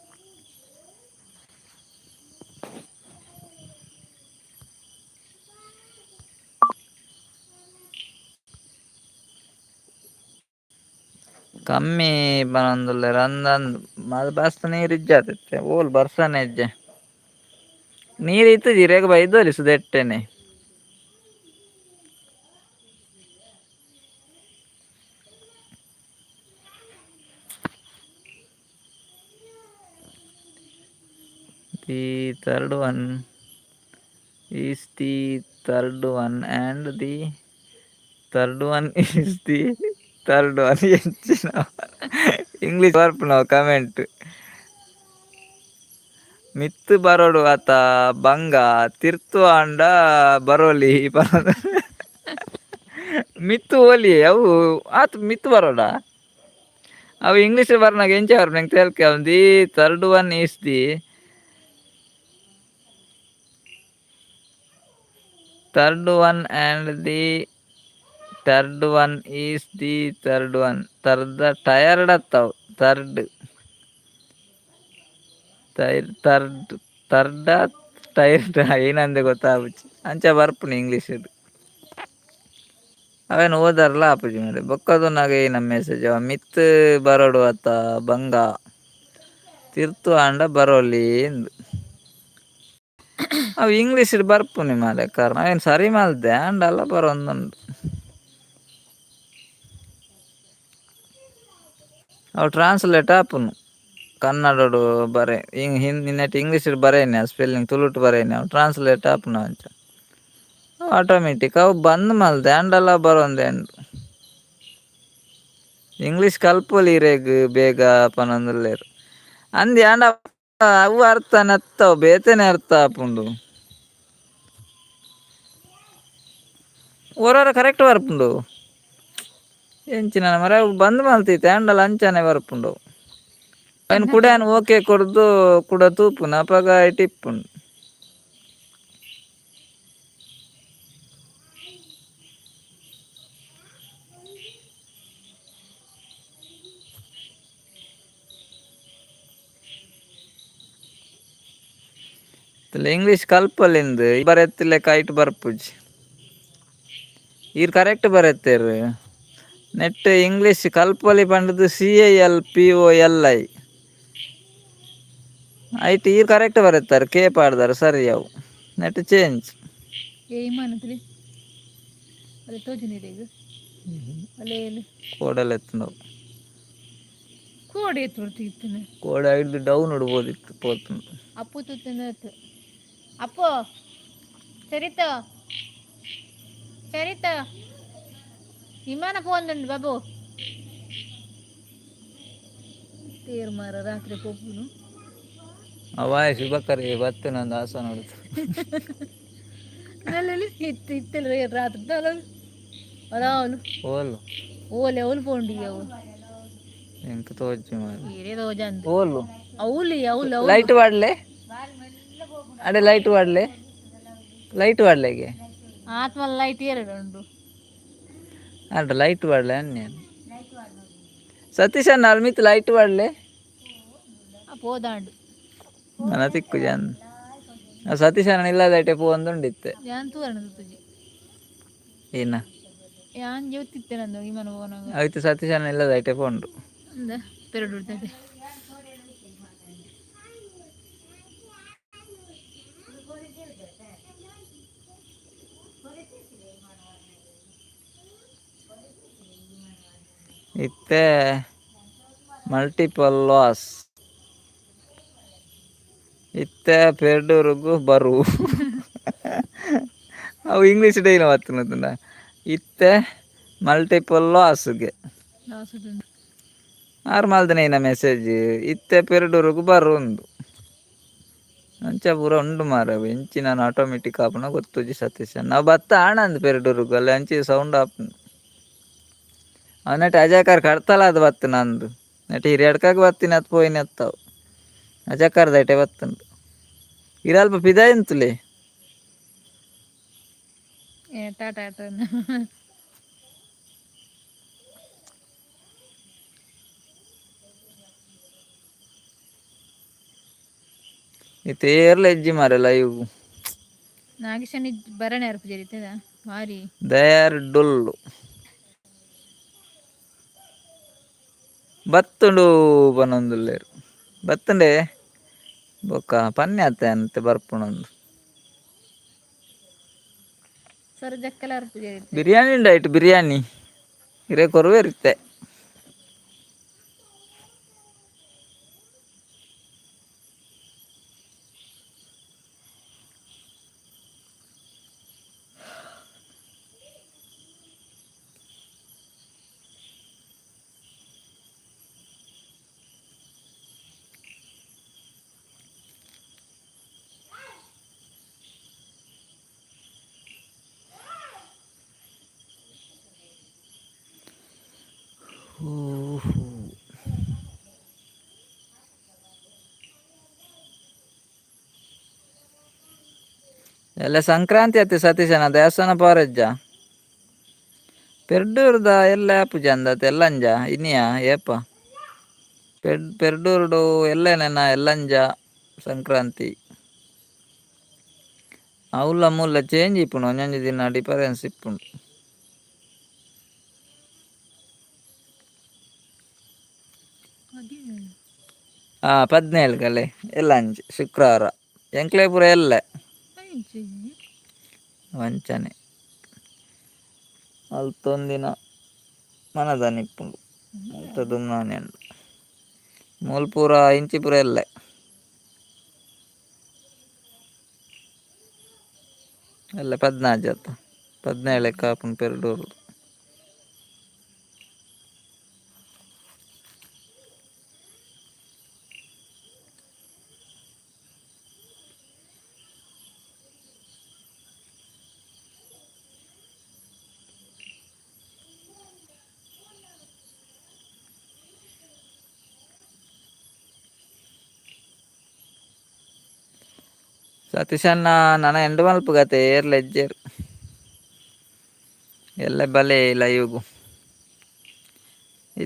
ಕಮ್ಮಿ ಬರೊಂದುಲ್ಲೆರ್ ಅಂದಂದ್ ಮಸ್ತ್ ನೀರು ಇಜ್ಜಾತಿತ್ತೆ ಓಲ್ ಬರ್ಸನೆ ಇಜ್ಜೆ ನೀರು ಇತ್ತುಜಿ ಇರೆಗ್ ಬೈದೊಲಿ ಸುದೆಟ್ಟೆನೆ. The third one is the third one and the third one is the third one. ಎಂಚಿನ ಇಂಗ್ಲೀಷ್ ಬರ್ಪುನವು ಕಮೆಂಟ್. ಮಿತ್ತ್ ಬರೊಡು ಅತ ಬಂಗ ತಿರ್ತು ಆಂಡ ಬರೋಲಿ ಪನೊಂದು ಮಿತ್ತ್ ಓಲಿ ಅವು ಆತ್ ಮಿತ್ತ್ ಬರೋಡ ಅವು ಇಂಗ್ಲೀಷ್ ಬರ್ನಾಗ ಎಂಚ ಬರ್ಪುನ ಎಂಕ್ ತೆಲ್ಕೆ. The third one is the third one and the third one is the third one. Third tired ಅತ್ತವು third tyre third third tired ಏನಂದೆ ಗೊತ್ತಾಪುಜಿ ಅಂಚ ಬರ್ಪುಂಡು ಇಂಗ್ಲೀಷ್. ಅವೇನು ಓದರ್ಲ ಆಪುಜಿ ಮಾರ್ರೆ. ಬೊಕ್ಕ ತೂನಗ ಏನ ಮೆಸೇಜ್ ಅವ ಮಿತ್ತ್ ಬರೊಡು ಅತ್ತ ಬಂಗ ತಿರ್ತು ಆಂಡ ಬರೋಲಿ ಇಂದ್. ಅವು ಇಂಗ್ಲೀಷ್ ಬರ್ಪುನಿ ಮಾರ್ರೆ ಕಾರಣ ಅವೇನು ಸರಿ ಮಲ್ದೆ ಆಂಡಲ ಬರೊಂದುಂಡು. ಅವು ಟ್ರಾನ್ಸ್ಲೇಟ್ ಆಪುನು ಕನ್ನಡೊಡು ಬರೆ ಹಿಂದ್ ನೆಟ್ ಇಂಗ್ಲೀಷ್ ಬರೇನೆ ಸ್ಪೆಲ್ಲಿಂಗ್ ತುಳುಟು ಬರೇನೆ ಅವು ಟ್ರಾನ್ಸ್ಲೇಟ್ ಆಪುನ ಅಂಚ ಆಟೋಮೆಟಿಕ್ ಅವು ಬಂದ್ ಮಲ್ದೆ ಆಂಡಲ ಬರೊಂದೆ ಉಂಡು. ಇಂಗ್ಲೀಷ್ ಕಲ್ಪೊಲಿ ಇರೆಗ್ ಬೇಗ ಪನೊಂದುಲ್ಲೆರ್ ಅಂದೆ ಆಂಡ ಅವು ಅರ್ಥನೆ ಅತ್ತವು ಬೇತೆನೆ ಅರ್ಥ ಆಪುಂಡು. ಒರೊರ ಕರೆಕ್ಟ್ ಬರ್ಪುಂಡು ಎಂಚಿನ ಮಾರ್ರೆ ಅವು ಬಂದ್ ಮಲ್ತಿತ್ತೆ ಆಂಡಲ ಅಂಚನೆ ಬರ್ಪುಂಡು. ಅವೆನ್ ಕುಡ ಯಾನ್ ಓಕೆ ಕೊರ್ದು ಕುಡ ತೂಪುನ ಅಪಗ ಐಟ್ ಇಪ್ಪುಂಡು. ಇಂಗ್ಲೀಷ್ ಕಲ್ಪೊಲಿಂದ್ ಬರೆತಿಲೆಕ ಐಟ್ ಬರ್ಪುಜಿ. ಈರ್ ಕರೆಕ್ಟ್ ಬರೆತೆರ್ ನೆಟ್ ಇಂಗ್ಲೀಷ್ ಕಲ್ಪೊಲಿ ಪಂಡುದು CALPOLI ಐಟ್ ಈರ್ ಕರೆಕ್ಟ್ ಬರೆತರ್ ಕೆ ಪಾಡ್ದಾರ್ ಸರಿ ಅವು. Net change. ಏ ಇಮಾನತ್ಲಿ ಅದೇ ತೋಜುನಿರೆಗ್ ಅಲ್ಲೇ. ಕೋಡಲ್ ಎತ್ತುಂಡವು. ಕೋಡೆ ಎತ್ತುರ್ತಿ ಇತ್ತನೆ. ಕೋಡ ಐಡ್ದು ಡೌನ್ ಇಡ್ಬೋದಿತ್ತು ಪೋತುಂಡು. ಅಪ್ಪು ತೂತುನ ಅಪ್ಪು ಚರಿತ ಚರಿತ ವಿಮಾನ ಪೋಂದುಂಡು ಬಾಬು ತೇರು ಮಾರ ರಾತ್ರಿ ಪೋಪುನು. ಅವಾಯ ಶುಭಕರಿ ಬತ್ತು ನಂದು ಆಸ ನೋಡುದು. ನಲ್ಲಲ್ಲಿ ಇತ್ತು ಇತ್ತಲ್ಲ ರಾತ್ರಿ ಅಲ್ಲ ಅವನು. ಓಲು? ಓಲೆ ಅವ್ಲು ಪೋಂಡಿ ಅವು. ಎಂಕ್ ತೋಜಿ ಮಾರ್ರೆ. ಏರೇ ತೋಜಂದ್. ಓಲು? ಅವ್ಲು ಅವ್ಲು ಅವ್ಲು. ಲೈಟ್ ವಾಡ್ಲೆ ಅಡೆ, ಲೈಟ್ ವಾಡ್ಲೆ, ಲೈಟ್ ವಾಡ್ಲೆಗೆ. ಆತ್ಮಲ್ಲ ಲೈಟ್ ಎರಡು ಉಂಡು. ಅಡ ಲೈಟ್ ವಾಡ್ಲೆ ಅನ್ಯ ಸತೀಶ್ ಅಣ್ಣ ಅಲ್ಲಿ ಮಿತ್ ಲೈಟ್ ವಾಡ್ಲೆ. ಪೋದಾಂಡು. ನನ್ನ ತಿಕ್ಕು ಜನ್ ಸತೀಶ್ ಅಣ್ಣ ಇಲ್ಲದೈಟೆ ಪೋವೊಂದುಂಡಿತ್ತೆ. ಯಾನ್ ತೂವರಣ ತುಜಿ. ಏನ? ಯಾನ್ ಜೋತಿತ್ತೆ ನಂದು ವಿಮಾನ ಪೋನಾಗ. ಆಯ್ತು, ಸತೀಶ್ ಅಣ್ಣ ಇಲ್ಲದೈಟೆ ಪೋಂಡು. ಅಂದ ಪೆರಡು ಉಡ್ತದೆ. ಇತ್ತೆ ಮಲ್ಟಿಪಲ್ ಲಾಸ್ ಇತ್ತೆ ಪೆರ್ಡೂರುಗು ಬರು ಅವು ಇಂಗ್ಲೀಷ್ ಡೈಲಿ ಬತ್ತುಂಡ ಇತ್ತೆ ಮಲ್ಟಿಪಲ್ ಲಾಸ್ಗೆ. ಲಾಸ್. ಆರು ಮಲ್ದನ ಮೆಸೇಜ್ ಇತ್ತೆ ಪೆರ್ಡೂರುಗು ಬರು ಉಂದು ಅಂಚ ಪೂರ ಉಂಡು ಮಾರ ಎಂಚಿ ನಾನು ಆಟೋಮೆಟಿಕ್ ಆಪುನ ಗೊತ್ತುಜಿ. ಸತೀಶ್ ನಾವು ಬತ್ತ ಆಣಂದ್ ಪೆರ್ಡೂರುಗು ಅಲ್ಲಿ ಅಂಚಿ ಸೌಂಡ್ ಆಪುಂಡು. ಅವನಟ್ ಅಜಾಕರ್ ಕಡ್ತಲ ಅದು ಬತ್ತು ನಂದು ನೆಟ್ ಹಿರಿಯಡ್ಕಾಗ ಬತ್ತಿನ ಅದು ಪೋಯಿನ ಅತ್ತಾವು ಅಜಾಕರ್ದೈಟೆ ಬತ್ತುಂಡು ಇರಲ್ಪ ಪಿದಾಯಿಂತುಲೆ. ಏ ಟಾಟಾ ಆಟ. ಇತ್ತೆ ಏರ್ಲ ಎಜ್ಜಿ ಮಾರೆ ಲೈವ್. ನಾಗೇಶನ್ ಬರಣೆ ಅರ್ಪು ಜರಿತದ ಭಾರಿ. They are ಡೊಲ್ಲು ಬತ್ತುಂಡು ಪನೊಂದುಲ್ಲೆರ್ ಬತ್ತುಂಡೆ ಬೊಕ್ಕ ಪನ್ನೆ ಅತ್ತೆ ಅಂತೆ ಬರ್ಪುನೊಂದು. ಸರ್ ಜಕ್ಕಲ ಅರ್ಪು ಜರಿತೆ. ಬಿರಿಯಾನಿ ಉಂಡಾಯ್ತು ಬಿರಿಯಾನಿ ಇರೆ ಕೊರುವೆರಿತ್ತೆ. ಎಲ್ಲ ಸಂಕ್ರಾಂತಿ ಅತ್ತೆ ಸತೀಶನ ದೇವಸ್ಥಾನ ಪಾರಜ್ಜ ಪೆರ್ಡೂರ್ದ ಎಲ್ಲ ಪೂಜೆ ಅಂದತ್ ಎಲ್ಲಂಜ ಇನಿಯಾ ಏಪ ಪೆರ್ಡೂರ್ಡು ಎಲ್ಲೇನೇನ ಎಲ್ಲಂಜ ಸಂಕ್ರಾಂತಿ ಅವುಲ ಮೂಲ ಚೇಂಜ್ ಇಪ್ಪುಂಡು ಒಂಜೊಂಜಿ ದಿನ ಡಿಫರೆನ್ಸ್ ಇಪ್ಪುಂಡು. ಆ 17 ಗಲೆ ಎಲ್ಲಂಜಿ ಶುಕ್ರವಾರ ಎಂಕ್ಲೇಪುರ ಎಲ್ಲೆ ವಂಚನೆ ಅಲ್ತೊಂದಿನ ಮನದಾನಿ ಇಪ್ಪುಂಡು ಅಲ್ತ ದುಮ್ನಾನಿ ಉಂಡು ಮೂಲ್ಪೂರ ಇಂಚಿಪುರ ಎಲ್ಲೆ ಎಲ್ಲ 14 ಅತ್ತ 17ಕ್ಕೆ ಆಪುಂಡು ಪೆರ್ಡೂರು. ಸತೀಶಣ್ಣ ನನ ಎಂಡ್ ಮಲ್ಪುಗತೆ ಏರ್ಲ ಎಜ್ಜೆರ್ ಎಲ್ಲ ಬಲೆ ಲೈವ್ಗು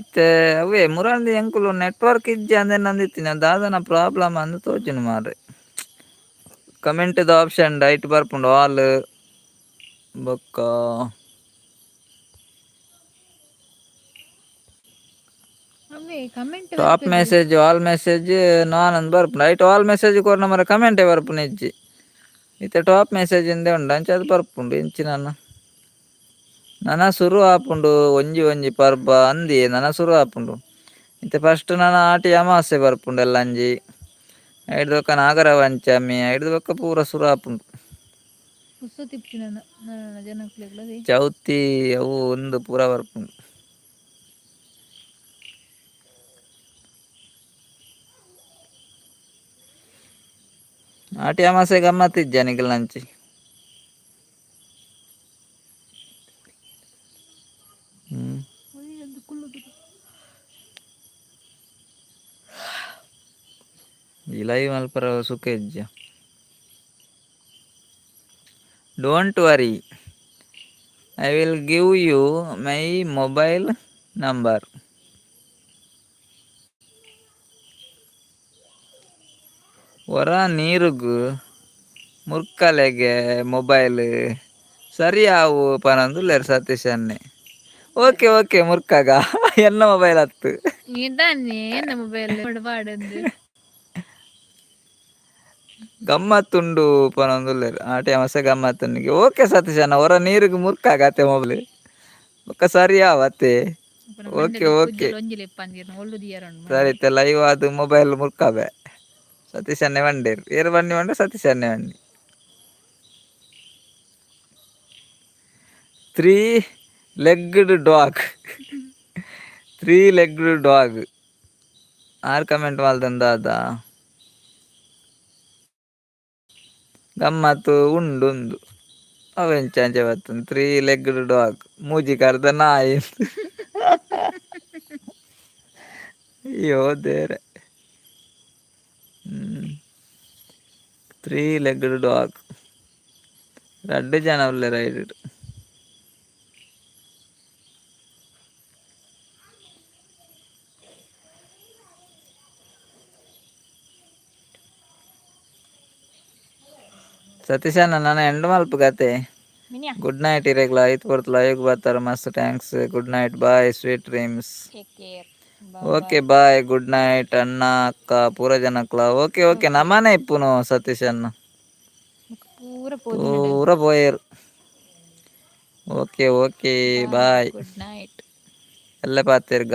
ಇತ್ತೆ ಅವೇ ಮುರಾಂದಿ ಎಂಕುಲು ನೆಟ್ವರ್ಕ್ ಇಜ್ಜಿ ಅಂದೆ ನಂದಿತ್ತಿನ ದಾದನ ಪ್ರಾಬ್ಲಮ್ ಅಂದ್ ತೋಜುಂಡು ಮಾರ್ರೆ. ಕಮೆಂಟ್ದ ಆಪ್ಷನ್ ಡೈಟ್ ಬರ್ಪುಂಡು ಆಲ್ ಬೊಕ್ಕ. Comment. Top message, all message, non ಅಂದ್ ಬರ್ಪುಂಡು ಐಟ್ ಆಲ್ ಮೆಸೇಜ್ ಕೊರ್ನ ಮಾರ್ರೆ ಕಮೆಂಟೇ ಬರ್ಪುನ ಇಜ್ಜಿ. ಇತ್ತೆ ಟಾಪ್ ಮೆಸೇಜ್ ಇಂದೆ ಉಂಡು ಅಂಚ ಅದು ಬರ್ಪುಂಡು ಎಂಚಿನ ನನ ಸುರು ಆಪುಂಡು ಒಂಜಿ ಒಂಜಿ ಪರ್ಬ ಅಂದಿಯೇ ನನ ಸುರು ಆಪುಂಡು. ಇತ್ತೆ ಫಸ್ಟ್ ನನ ಆಟಿ ಅಮಾವಾಸ್ಯೆ ಬರ್ಪುಂಡು ಎಲ್ಲಂಜಿ. ಐಡ್ದ್ ಬೊಕ್ಕ ನಾಗರ ಪಂಚಮಿ ಐಡ್ದ್ ಬೊಕ್ಕ ಪೂರ ಸುರು ಆಪುಂಡು. ಚೌತಿ ಅವು ಒಂದು ಪೂರ ಬರ್ಪುಂಡು. ಆಟಿ ಅಮಾವಾಸ್ಯೆ ಗಮ್ಮತ್ ಇಜ್ಜ ನಿಕಲ್ನಂಚಿ? ಹ್ಮ್. ಈ ಲೈವ್ ಮಲ್ಪರ ಸುಖ ಇಜ್ಜ. Don't worry, I will give you my mobile number. ಒರ ನೀರುಗು ಮುರ್ಕಲೆಗೆ ಮೊಬೈಲ್ ಸರಿ ಆವು ಪನೊಂದುಲ್ಲೆರ್ ಸತೀಶ್ ಅಣ್ಣೆ. ಓಕೆ ಓಕೆ ಮುರ್ಕಾಗ ಎನ್ನ ಮೊಬೈಲ್ ಅತ್ತು. ಮೊಬೈಲ್ ಪಾಡಂದು. ಗಮ್ಮತ್ತುಂಡು ಪನೊಂದುಲ್ಲೆರ್ ಆಟಿ ಅಮಾಸೆ ಗಮ್ಮತ್ತುಂಡಿಗೆ. ಓಕೆ ಸತೀಶ್ ಅಣ್ಣ ಒರ ನೀರುಗು ಮುರ್ಕಾಗ ಅತ್ತೆ ಮೊಬೈಲ್ ಬೊಕ್ಕ ಸರಿ ಆವು ಅತ್ತೆ. ಓಕೆ ಓಕೆ ಸರಿ ಇತ್ತೆ ಲೈವ್ ಆದ್ ಮೊಬೈಲ್ ಮುರ್ಕಾಬೆ. ಸತೀಶ್ ಅಣ್ಣೆ ಪಂಡೇರ್ ಏರ್ ಬನ್ನಿ ಪಂಡ ಸತೀಶ್ ಅಣ್ಣೆ ಬನ್ನಿ. Three legged dog, three legged dog are comment ಮಲ್ತಂದ ದಾದ ಗಮ್ಮತ್ತು ಉಂಡುಂದು ಅವೆಂಚ ಅಂಚ ಬತ್ತುಂಡು ತ್ರೀ ಲೆಗ್ಡ್ ಡಾಗ್ ಮೂಜಿ ಕಾರ್ದ ನಾಯಿ. ಅಯ್ಯೋ ದೇವ್ರೆ. ತ್ರೀ ಲೆಗ್ಡ್ ಡಾಗ್ ರಡ್ಡ್ ಜನ ಉಲ್ಲೆರ್ ಐಟ್. ಸತೀಶ್ ಅಣ್ಣ ನನ ಎಂಡ್ ಮಲ್ಪ ಕತೆ. ಗುಡ್ ನೈಟ್ ಇರೆಗ್ಲ ಐತ್ ಪೊರ್ತು ಲೈವ್ ಬರ್ತಾರ ಮಸ್ತ್ thanks. Good night, bye, sweet dreams. Okay bye, good night ಅಣ್ಣ ಅಕ್ಕ ಪೂರ ಜನಕ್ಲ. ಓಕೆ ಓಕೆ ನಮ್ಮನೆ ಇಪ್ಪುನು ಸತೀಶ್ ಅಣ್ಣ ಪೂರ ಪೋಯೆರ್. Okay okay boy, good night. ಎಲ್ಲೆ ಪಾತೆರ್ಗ.